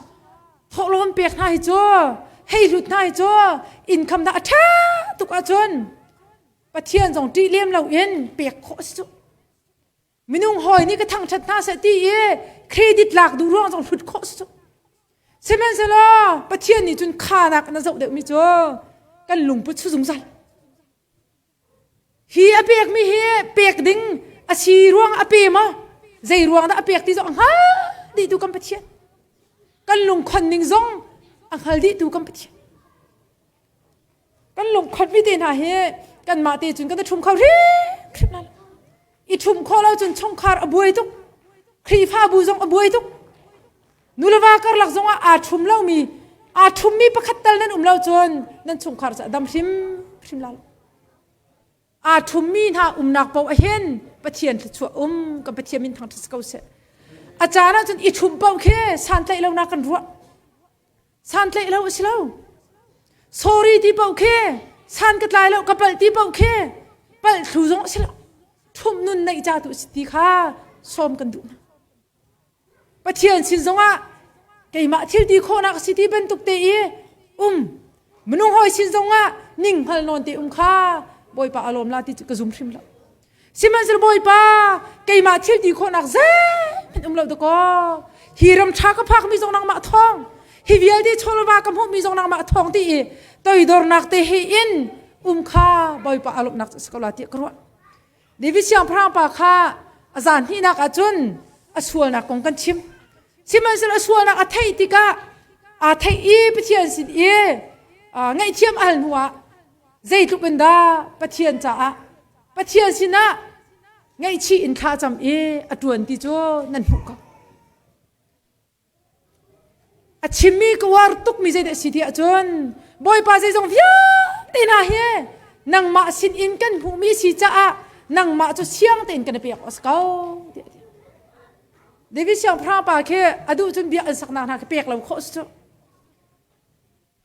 thawhlawm pek hna hi cu hei hlut hna hi cu income dah a ṭha tuk ahcun Pathian zong ṭih lem loin pek khawh a si cu. Minung hawi nih ka thangṭhat hna seh ti i credit lak duh ruang zong hlut khawh si. Sihmanhsehlaw Pathian nih cun khanak na zoh deuhmi cu kan lungput su zungzal. Hi a pekmi hi pek ding a si ruang a pe maw? Zei ruang dah a pek ti zong a hngal dihtu kan Pathian. Kan lungkhon ning zong a hngal dihtu kan Pathian. Kan lungkhon mi te hna hi kanmah te cun kan i ṭhum kho hrimhrim lai lo. I ṭhum khawh lo cun chungkhar a buai tuk. Khrihfabu zong a buai tuk. Nuleva karlak zong ah aa ṭhum lomi, aa ṭhummi pakhat tal nan um lo cun nan chungkhar cu a dam hrimhrim lai lo. Aa ṭhummi hna umnak paoh ahhin Pathian thluachuah um kan Pathian min thangṭhat si ko seh. A caan ah cun i ṭhumh paoh khi santlaih lonak kan ruah. Santlaih lo a si lo. Sorry ti paoh khi San ka tlai lo ka palh ti paoh khi palh thlu zong a si lo. Ṭhumh nun neih ca tu si ti kha sawm kan duh hna. Pathian sin zongah keimah thil ti khawhnak a si ti bantuk te i um minung hawi sin zongah ning hngal nawn te um kha Bawipa a lawm la ti cu ka zum hrim lo. Sihmanhsehlaw Bawipa keimah thil ti khawhnak zeihmanh um lo dakaw hi ram ṭha ka phakmi zong nangmah thawng hi vialte chawlva ka hmuhmi zong nangmah thawng ti i toidornak te he in um kha Bawipa a lawmhnak cu a si ko la tiah ka ruah. David siangpahrang pa kha a zan hnihnak ah cun a sualnak kong kan chim. Sihmanhsehlaw a sualnak a theih tikah aa theih i Pathian sin i ngaihthiam a hal hnuah zeitluk in dah Pathian caah Pathian sinah ngaihchih in thla cam i a ṭuan ti cu nan hmuh ko. A chimmi ka uar tukmi zeidah a si ti ahcun Bawipa zeizong vialte hna hi nangmah sin in kan hmuhmi si caah nangmah cu siang tein kan i pek awk a si ko tiah a ti. David siangpahrang pa khi a duh cun bia an saknak hna khi pek lo khawh si cu.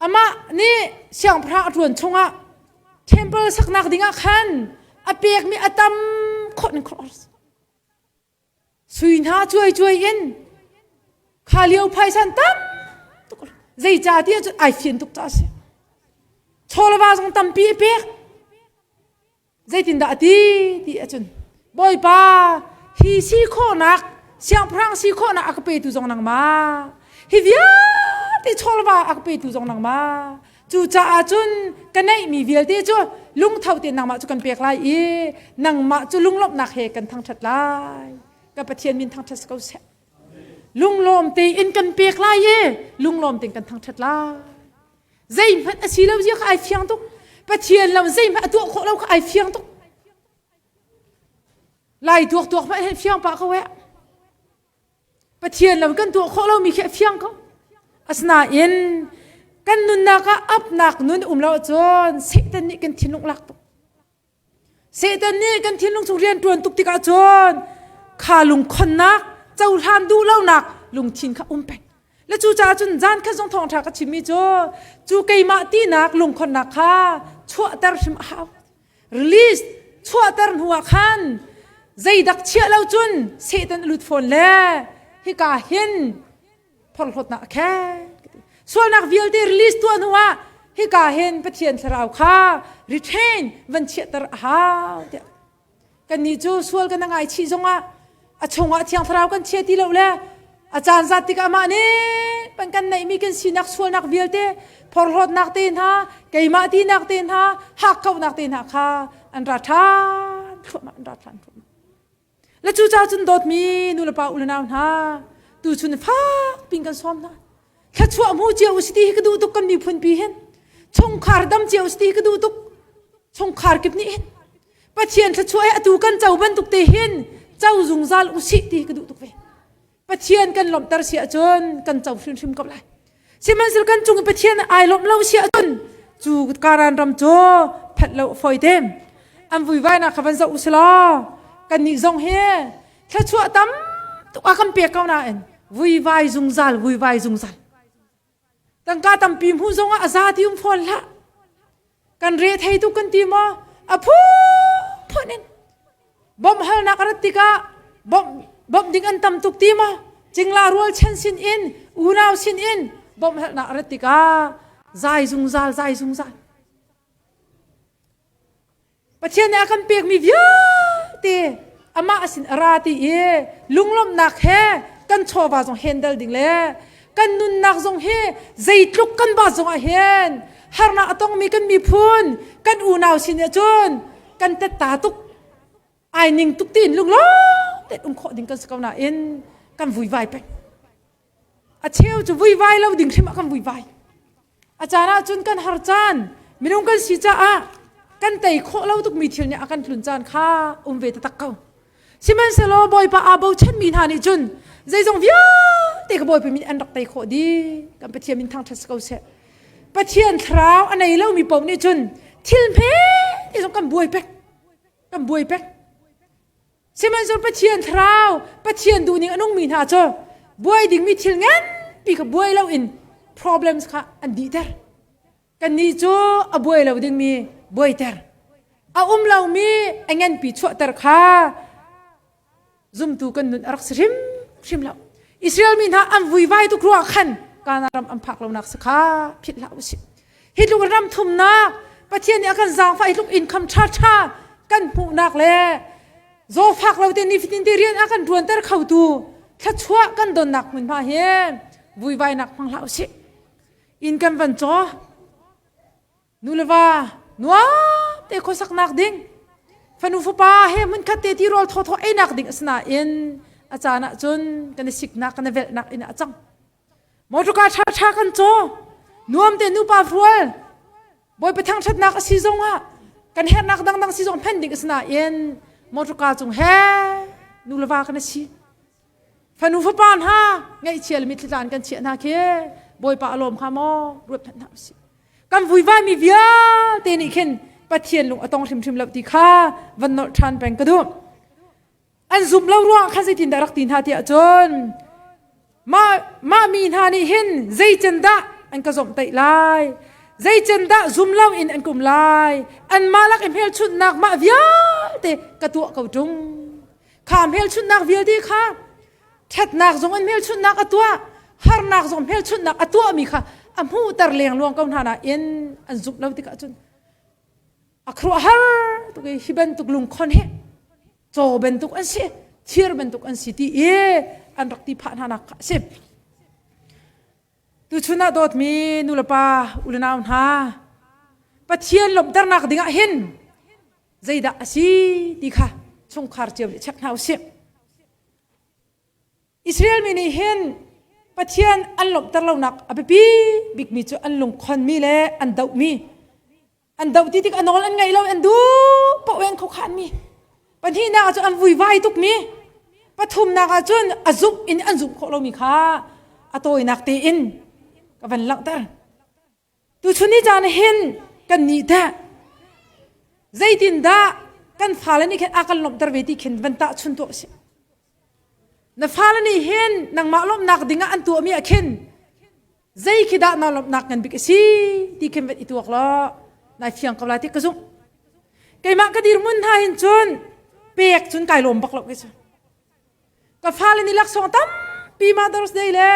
Amah nih siangpahrang a ṭuan chungah temple saknak dingah khan a pekmi a tam khawh ning khawh Sui hna cuai cuai in kha lio phaisan tam tuk zeicah tiah cun ai fian tuk caah a si. Chawlava zong tampi a pek. Zeitindah a ti ti ahcun Bawipa hi si khawhnak siangpahrang si khawhnak a ka petu zong nangmah hi vialte chawlva a ka petu zong nangmah Cucaah cun ka neihmi vialte cu lungtho tein nangmah cu kan pek lai i nangmah cu lunglawmhnak he kan thangṭhat lai. Ka Pathian min thangṭhat si ko seh. Lunglawm tein kan pek lai i lunglawm tein kan thangṭhat lai. Zeihmanh a si lo zia kha ai fiang tuk. Pathian lo zeihmanh a tuah khawh lo kha ai fiang tuk. Lai tuak tuak hmanh hin fiang pah ko eh. Pathian lam kan tuah khawh lomi khi a fiang ko. Asinain kan nunnak ah apnak nun um lo ahcun Satan nih kan thinlung lak tuk. Satan nih kan thinlung chung rian ṭuan tuk tikah cun kha lungkhonnak cohlan duh lonak lungthin kha um peng. Le cucaah cun zan khat zong thawngṭha ka chimmi cu cu keimah tinak lungkhonnak kha chuahter hrim a hau. Release chuahter hnu ah khan zeidak chiah lo cun Satan a lut fawn le hika hin phorhlawtnak a kheng. Sualnak vialte release tuah hnu ah hika hin Pathian thlarau kha retain van chiahter a hau tiah. Kannih cu sual kan ngaichih zongah a chungah thiang thlarau kan chia ti lo le a caan zat tikah amah nih pan kan neihmi kan sinak sualnak vialte phorhlawtnak te hna keimah tinak te hna hakkauhnak te hna kha an ra ṭhan thluahmah an ra ṭhan thluahmah le cucaah cun dawtmi nu le pa u le nau hna tuchun fak pin kan sawm hna thluachuah hmu cio u si ti hi ka duh tuk kan miphun pi hin chungkhar dam cio u si ti hi ka duh tuk chungkhar kip nih hin Pathian thluachuah hi atu kan co bantuk te hin co zungzal usih ti ka duh tuk ve. Pathian kan lawmhter si ahcun kan co hrimhrim ko lai. Sihmanhsehlaw kan cung i Pathian ai lawmh lo si ahcun cu Karan ram cu phanh lo fawi te. An vuivainak kha van zoh u silaw kannih zong hi thluachuah tam tuk a kan pek ko nain vuivai zungzal vuivai zungzal. Tangka tampi hmuh zongah a za ti um fawn hlah. Kan re thei tuk kan ti maw? A phunphun in bawmh halnak a rat tikah bawmh bawmh ding an tam tuk ti maw? Cingla rual chen sin in unau sin in bawmh halnak a rat tikah zai zungzal zai zungzal. Pathian nih a kan pekmi vialte amah sin a ra ti i lunglawmhnak he kan chawva zong handle ding le kan nunnak zong hi zeitluk kan ba zong ah hin harnak a tongmi kan miphun kan unau sin ah cun kan tetta tuk ai ning tuk tiin lunglawm tein um khawh ding kan si ko nain kan vuivai peng A cheu cu vuivai lo ding hrim ah kan vuivai. A caan ah cun kan har caan, minung kan si caah kan tei khawh lo tukmi thil nih a kan tlun caan kha um ve taktak ko. Sihmanhsehlaw Bawipa aa bochanmi hna nih cun zeizong vialte ka Bawipa min an rak tei khawh dih. Kan Pathian min thangṭhat si ko seh. Pathian thlarau a nei lomi paoh nih cun thil hme te zong kan buai pek. Kan buai pek. Sihmanhsehlaw Pathian thlarau, Pathian duhning a nungmi hna cu buai dingmi thil nganpi kha buai loin problems kha an dihter. Kannih cu a buai lo dingmi buaiter a um lomi a nganpi chuahter kha zumtu kan nun a rak si hrim hrim lo. Israel mi hna an vuivai tuk ruah khan Kanaan ram an phak lonak si kha philh hlah usih. Hi tluk ram thumnak Pathian nih a kan zaangfah hi tluk income ṭha ṭha kan hmuhnak le zawfak lo te nifatin te rian a kan ṭuanter khotu thluachuah kan donnak hmunhma hi vuivainak hmang hlah usih. Inn kan van caw Nu le va nuam te khuasaknak ding fanu fapa he hmunkhat te tirawl thawthaw einak ding a si nain a caan ah cun kan i siknak kan i velhnak in a cang. Motorka ṭha ṭha kan caw nuam te nupa rual Bawipa thangṭhatnak a si zongah kan herhnak dangdang si zong phen ding a si nain motorka cung he nu le va kan si. Fanu fapa hna ngaihchia le mitthli tlan kan chiah hna khi Bawipa a lawm hnga maw ruat hmanh hna usih. Kan vuivaimi vialte nih khin Pathian lung a tong hrimhrim lo ti kha van nolh ṭhan peng ka duh. An zumh lo ruangah khan zeitindah rak ti hna tiah cun mah mah mi hna nih hin zeicen dah an ka zomhtaih lai zeicen dah zum lo in an kum lai anmah lak i hmelchunhnak mah vialte ka tuah ko ṭung kha hmelchunhnak vialte kha ṭhatnak zong in hmelchunhnak a tuah harnak zong hmelchunhnak a tuahmi kha a hmuhter lengluang ko hna nain an zumh lo tikah cun a khuaruahhar tuk i hi bantuk lungkhon hi caw bantuk an si thir bantuk an si ti i an rak ti phah hna nak kha a si tuchun ah dawtmi nulepa ulenau hna Pathian lawmhternak dingah hin zeidah a si ti kha chungkhar cio nih check hna usih. Israel mi nih hin Pathian an lawmhter lonak a biapi bikmi cu an lungkhonmi le an dohmi an doh ti tik a nawl an ngaih lo an duh paoh in khuakhanmi pahnihnak ah cun an vuivai tukmi pathumnak ah cun a zumh in an zumh khawh lomi kha a tawinak tein ka van langhter Tuchun ni caan hin kan nih teh zeitindah kan fale nih khin a kan lawmhter ve ti khin van tahchun tuah usih. Na fale nih hin nangmah lawmhnak dingah an tuahmi ah khin zei khi dah na lawmhnak ngan bik a si ti khin van i tuak law nai fiang ko lai ti ka zumh. Keimah ka dirhmun hna hin cun pek cun kai lawm bak lo kei cu. Ka fale nih laksawng tampi Mother's Day le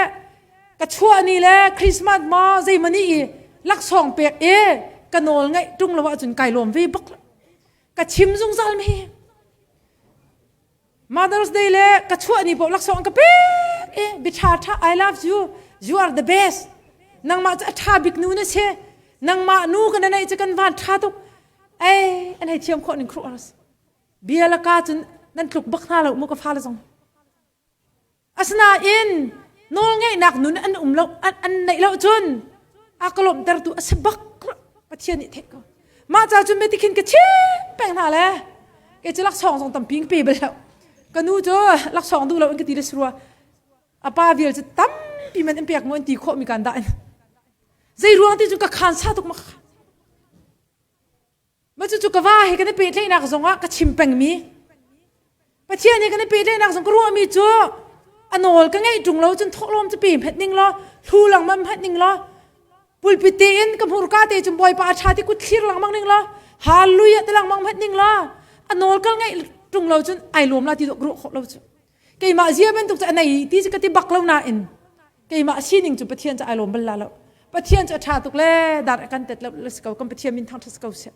ka chuah ni le Christmas ma zeimaw ni i laksawng pek i ka nawl ngaih ṭung lo ahcun kai lawm ve bak lo. Ka chim zungzal mi. Mother's Day le ka chuah ni paoh laksawng ka pek i biaṭha ṭha I love you you are the best nangmah cu a ṭha bik nu na si nangmah nu ka na neih cu kan van ṭha tuk ei an hei thiam khawh ning khruh Bia le ka cun nan tluk bak hna lo mu ka fale zong. Asinain nawlngeihnak nun an um lo an, an neih lo cun a ka lawmhtertu a si bak Pathian nih theih ko. Mah ca cun meti khin ka chim peng hna le kei cu laksawng zong tampi ka pe bal lo. Ka nu cu laksawng duh lo in ka ti le si rua. A pa vial cu tampi man in pek mu an ti khawh mi kan dah in. Zei ruang ti cu ka khan sa tuk ma Mah cucu ka va he kan i pehtlaihnak zongah ka chim pengmi Pathian he kan i pehtlaihnak zong ka ruahmi cu a nawl ka ngeih ṭung lo cun thawhlawm cu pe hmet ning law hlu lengmang hmet ning law pulpit tein ka hmurka te cun Bawipa a ṭha ti kut thlir lengmang ning law hallelujah ti lengmang hmet ning law a nawl ka ngeih ṭung lo cun ai lawm la ti dawh ka ruah khawh lo cu keimah zia bantuk cu a nei ti cu ka ti bak lo nain keimah sining cu Pathian cu ai lawm bal la lo Pathian cu a ṭha tuk le dar a kan tet lo le si ko kan Pathian min thangṭhat si ko seh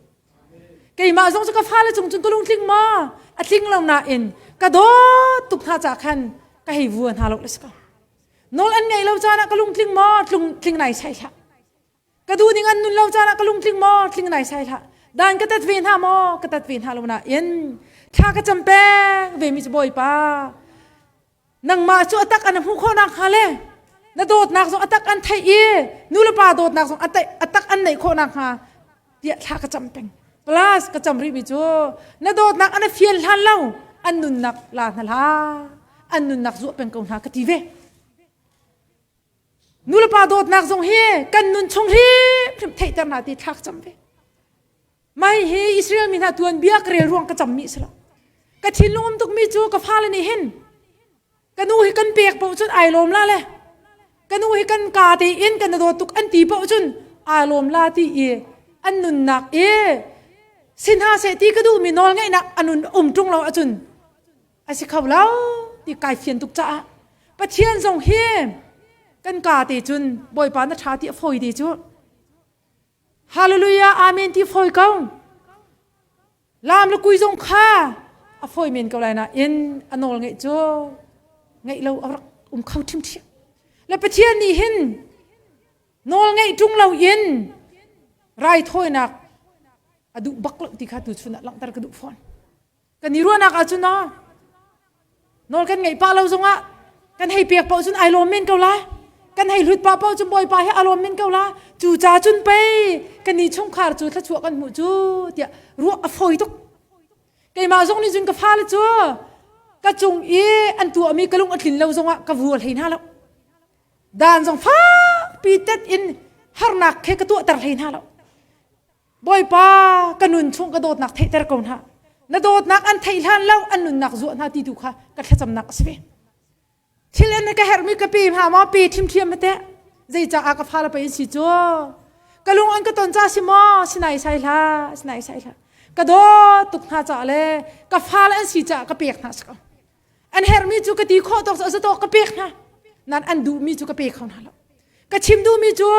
keimah zong cu ka fale cung cun ka lungtling maw a tling lo nain ka dawt tuk hna ca khan ka hei vua hna lo le si ko nawl an ngeih lo caan ah ka lungtling maw tlung tling nai sai hlah Ka duh ning an nun lo caan ah ka lungtling maw tling nai sai hlah. Dan ka tat ve hna maw ka tat ve hna lo nain thla ka cam peng ve mi cu Bawipa nangmah cu atak an hmuh khawh nak hnga le na dawtnak zong atak an theih i nu le pa dawtnak zong atak an neih khawh nak hnga tiah thla ka cam peng plus ka cam rih mi cu na dawtnak an fian hlan lo an nunnak la hna hlah an nunnak zuah peng ko hna ka ti ve Nulepa dawtnak zong hi kan nun chung hrimhrim theihter hna ti thlak cam ve. Mai hi Israel mi hna tuanbia ka rel ruang ka cammi si lo. Ka thinlung um tukmi cu ka fale nih hin ka nu hi kan pek paoh cun ai lawm la le ka nu hi kan ka tein kan dawt tuk an ti paoh cun ai lawm la ti i an nunnak i. Si hna seh ti ka duhmi nawl ngeihnak anun um ṭung lo ahcun a si kho lo ti kai fian tuk caah Pathian zong hi kan ka te cun Bawipa na ṭha ti a fawi te cu Hallelujah Amen ti fawi ko Lam le kui zong kha a fawi men ko lai nain a nawl ngeih cu ngeih lo a rak um kho ṭhimṭhiam. Le Pathian nih hin nawl ngeih ṭung lo in raithawinak a duh bak lo ti kha tuchun ah langhter ka duh fawn. Kan i ruahnak ahcun no Nawl kan ngeih pah lo zongah kan hei pek paoh cun ai lawm men ko lai. Kan hei hlut pah paoh cun Bawipa hi a lawm men ko la. Cu ca cun pei kan ni chungkhar cu thluachuah kan hmuh cu tiah ruah a fawi tuk. Keimah zong nih cun ka fale cu ka cung i an tuahmi ka lung a tlin lo zongah ka vual hlei hna lo. Dan zong fakpi tet in harnak khe ka tuahter hlei hna lo. Bawipa ka nun chung ka dawtnak theihter ko hna. Na dawtnak an theih hlan lo an nunnak zuah hna ti tu kha ka thlacamnak a si ve. Thil an ka herhmi ka pe hna maw pe ṭhimṭhiam ma teh. Zeicaah ka fale pei an si cu. Ka lung an ka ton ca si maw sinai sai hlah sinai sai hlah. Ka dawt tuk hna caah le ka fale an si caah ka pek hna si ko. An herhmi cu ka ti khawh tawk cu a ka pek hna. Nan an duhmi cu ka pe kho hna lo. Ka chim duhmi cu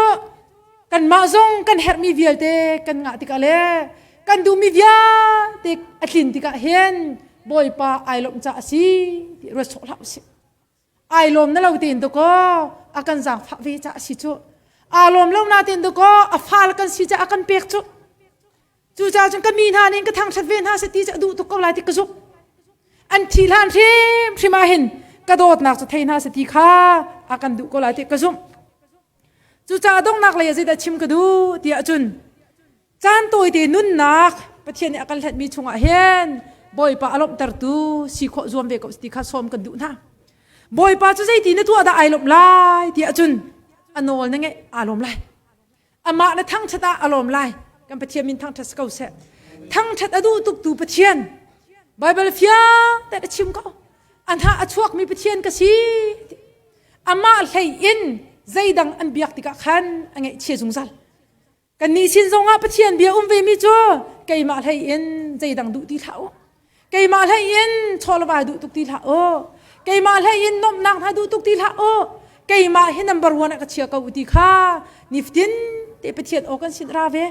kanmah zong kan herhmi vialte kan ngah tikah le kan duhmi vialte a tlin tikah hin Bawipa ai lawmh caah a si ti ruat sawh hlah usih. Ai lawm na lo tein dakaw a kan zaangfah ve caah a si cu. Aa lawm lo na tein dakaw a fal kan si caah a kan pek cu. Cucaah cun ka mi hna nih ka thangṭhat ve hna seh ti cu a duh tuk ko lai ti ka zumh. An thih hlan hrimhrim ah hin ka dawtnak cu thei hna seh ti kha a kan duh ko lai ti ka zumh. Cucaah donghnak lei ah zeidah chim ka duh ti ahcun caan tawite nunnak Pathian nih a kan hlenhmi chungah hin Bawipa a lawmhtertu si khawh zuam ve ko ti kha sawm kan duh hna. Bawipa cu zeiti na tuah dah ai lawmh lai ti ahcun a nawl na ngeih aa lawm lai. Amah na thangṭhat ah a lawm lai. Kan Pathian min thangṭhat si ko seh. Thangṭhat a duh tuk tu Pathian. Bible fiang tein a chim ko. A hna a chuakmi Pathian ka si. Amah hlei in zeidang an biak tikah khan a ngaihchia zungzal. Kannih sin zongah Pathian bia um ve mi cu keimah hlei in zeidang duh ti hlah u. Keimah hlei in chawlawai duh tuk ti hlah u. Keimah hlei in nuamhnak hna duh tuk ti hlah u. Keimah hi number one ah ka chia ko u ti kha nifatin te Pathian aw kan sin ra ve.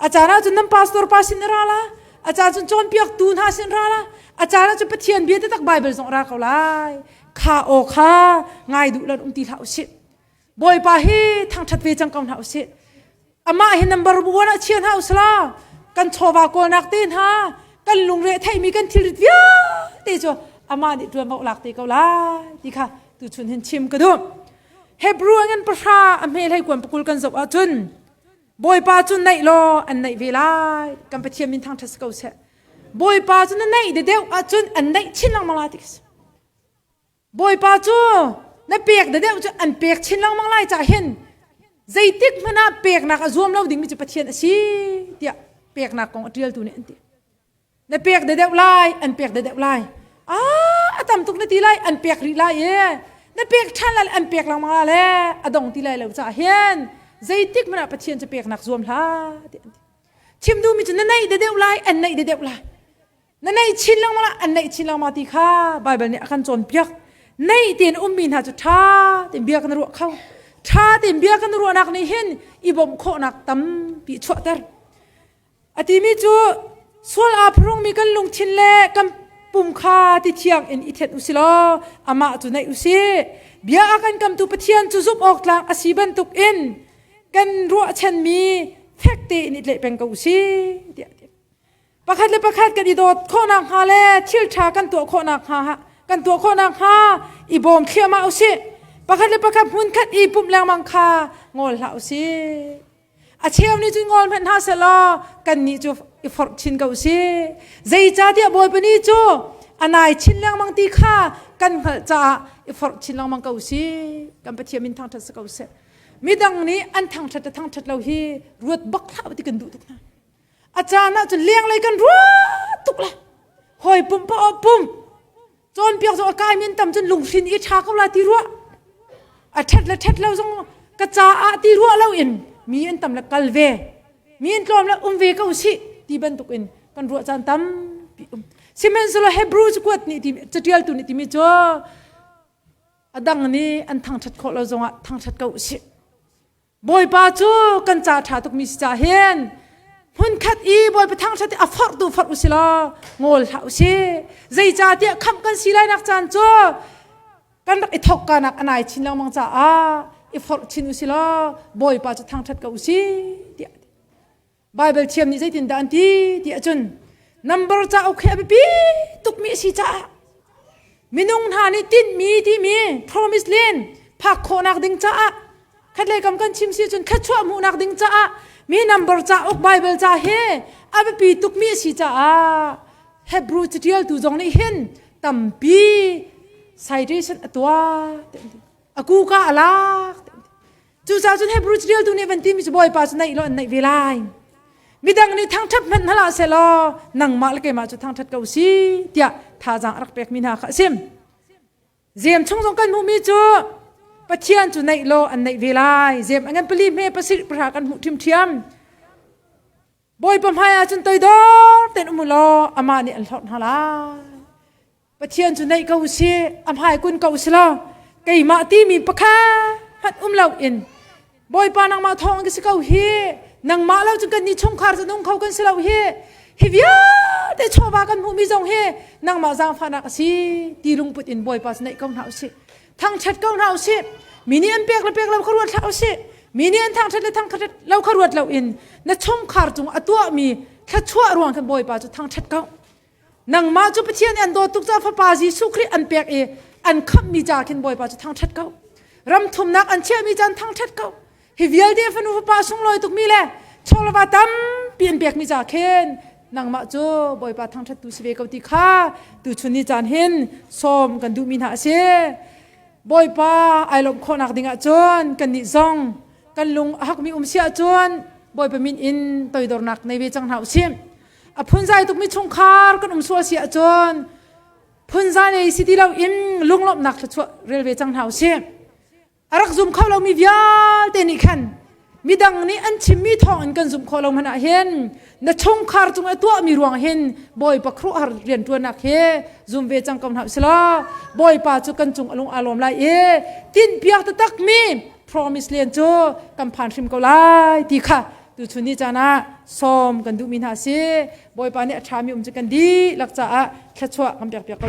A caan ah cun nan pastor pa sin ra la. A caan cun cawnpiaktu hna sin ra la. A caan ah cun Pathian bia taktak Bible zong ra ko lai. Kha aw kha ngai duh lan um ti hlah u sih. Bawipa hi thangṭhat ve cang ko hna usih. Amah hi number one ah chia hna usila kan chawva kawlnak te hna kan lungre theihmi kan thilrit vialte cu amah nih ṭuanvo lak te ko lai ti kha tuchun hin chim ka duh. Hebrew ngan pahra a hme hlei kuan pakul kan zoh ahcun Bawipa cu naih law an naih ve lai kan Pathian min thangṭhat si ko seh. Bawipa cu na naih deuh ahcun an naih chin lengmang lai ti ka si. Bawipa cu na pek deuh cu an pek chin lengmang lai cah hin zeitik hmanh ah peknak a zuam lo dingmi cu Pathian a si tiah peknak kong a ṭialtu nih an ti. Na pek deuh lai, an pek deuh lai. Ah, a tam tuk na ti lai, an pek rih lai e. Na pek ṭhan lai, an pek lengmang lai le a dong ti lai lo cah hin zeitik hmanh ah Pathian cu peknak zuam hlah tiah an ti. Chim duhmi cu na neih deuh lai, an neih deuh lai. Na neih chin lengmang ah an neih chin lengmang ti kha Baibal nih a kan cawnpiak. Neih tein ummi hna cu ṭha tein bia kan ruah kho. Ṭha tein bia kan ruahnak nih hin i bawmh khawhnak tampi chuahter. A timi cu sual aa phurungmi kan lungthin le kan pum kha ti thiang in i thenh usih law amah cu naih usih. Bia a kan kamtu Pathian cu zumh awk tlak a si bantuk in kan ruahchanmi fek tein i tlaih peng ko usih tiah a ti. Pakhat le pakhat kan i dawt khawhnak hnga le thil ṭha kan tuah khawhnak hnga kan tuah khawhnak hnga i bawm thliahmah usih. Pakhat le pakhat hmunkhat i pumh lengmang kha ngol hlah usih. A cheu nih cun ngol hmanh hna sehlaw kannih cu i forh chin ko usih. Zeicahtiah Bawipa ni cu a nai chin lengmang ti kha kan hngalh caah i forh chin lengmang ko usih. Kan Pathian min thangṭhat si ko seh. Midang nih an thangṭhat le thangṭhat lo hi ruat bak hlah ti kan duh tuk hna. A caan ah cun lenglei kan ruat tuk le hawi pumh paoh pumh cawnpiak zong a kai min tam cun lunghrin i ṭha ko la ti ruah a ṭhat le ṭhat lo zong ka caah ti ruah lo in mi an tam le kal ve mi an tlawm le um ve ko sih ti bantuk in. kan ruah caan tampi um. Sihmanhsehlaw Hebrew cakuat nih timi catialtu nih timi cu a dang nih an thangṭhat khawh lo zongah thangṭhat ko usih. Bawipa cu kan ca ṭha tukmi si ca hin hmunkhat i Bawipa thangṭhat i a forhtu forh usih law ngawl hlah usih. Zeicahtiah khamh kan si lainak caan cu kan rak i thawk kanak a nai chin lengmang caah i forh chin usih law Bawipa cu thangṭhat ko usih tiah Baibal thiam nih zeitindah an ti ti ahcun number cauk hi a biapi tukmi a si caah minung hna nih tinhmi timi promise len phak khawhnak ding caah khatlei kam kan chim si cun thluachuah hmuhnak ding caah mi number cauk Baibal ca hi a biapi tukmi a si caah Hebrew catialtu zong nih hin tampi citation a tuah a kuka a lak Cucaah cun Hebrew catialtu nih van timi cu Bawipa cu naih law an naih ve lai. Midang nih thangṭhat hmanh hna hlah sehlaw nangmah le keimah cu thangṭhat ko si tiah thazaang a rak pekmi hna kha a sim. Zem chung zong kan hmuhmi cu Pathian cu naih law an naih ve lai. Zem a ngan pali hme pasarih pahra kan hmuh ṭhiamṭhiam. Bawipa hmai ah cun toidor tein um u law amah nih an hlorh hna lai. Pathian cu naih ko si, a hmai kun ko si law keimah timi pakhat hmanh um loin Bawipa nangmah thawng ka si ko hi nangmah lo cun kan ni chungkhar cu nung kho kan si lo hi hi vialte chawva kan hmuhmi zong hi nangmah zaangfahnak a si ti lungput in Bawipa cu naih ko hna usih thangṭhat ko hna usih mi nih an pek le pek lo kha ruat hlah usih mi nih an thangṭhat le thangṭhat lo kha ruat loin na chungkhar cung a tuahmi thluachuah ruang khan Bawipa cu thangṭhat ko Nangmah cu Pathian nih an dawt tuk caah Fapa Jesuh Khrih an pek i an khamhmi ca khin Bawipa cu thangṭhat ko. Ram thumnak an chiahmi ca an thangṭhat ko. Hi vialte fanu fapa sunglawi tukmi le chawlava tampi an pekmi ca khin nangmah cu Bawipa thangṭhattu si ve ko ti kha tuchun ni caan hin sawm kan duhmi hna a si. Bawipa ai lawmh khawhnak ding ahcun kannih zong kan lung a hakmi um si ahcun Bawipa min in toidornak nei ve cang hna usih. A phunzai tukmi chungkhar kan um sual si ahcun phunzai nei si ti loin lunglawmhnak thluachuah rel ve cang hna usih. A rak zum kho lomi vialte nih khan midang nih an chimmi thawng in kan zumh khawh lo hmanh ah hin na chungkhar cung i tuahmi ruang hin Bawipa khuaruahhar rianṭuannak hi zum ve cang ko hna usih law Bawipa cu kan cung a lung aa lawm lai i tinhpiak taktakmi promise len cu kan phan hrim ko lai ti kha tuchun ni caan ah sawm kan duhmi hna a si. Bawipa nih a ṭhami um cu kan dihlak caah thluachuah kan pekpiak ko.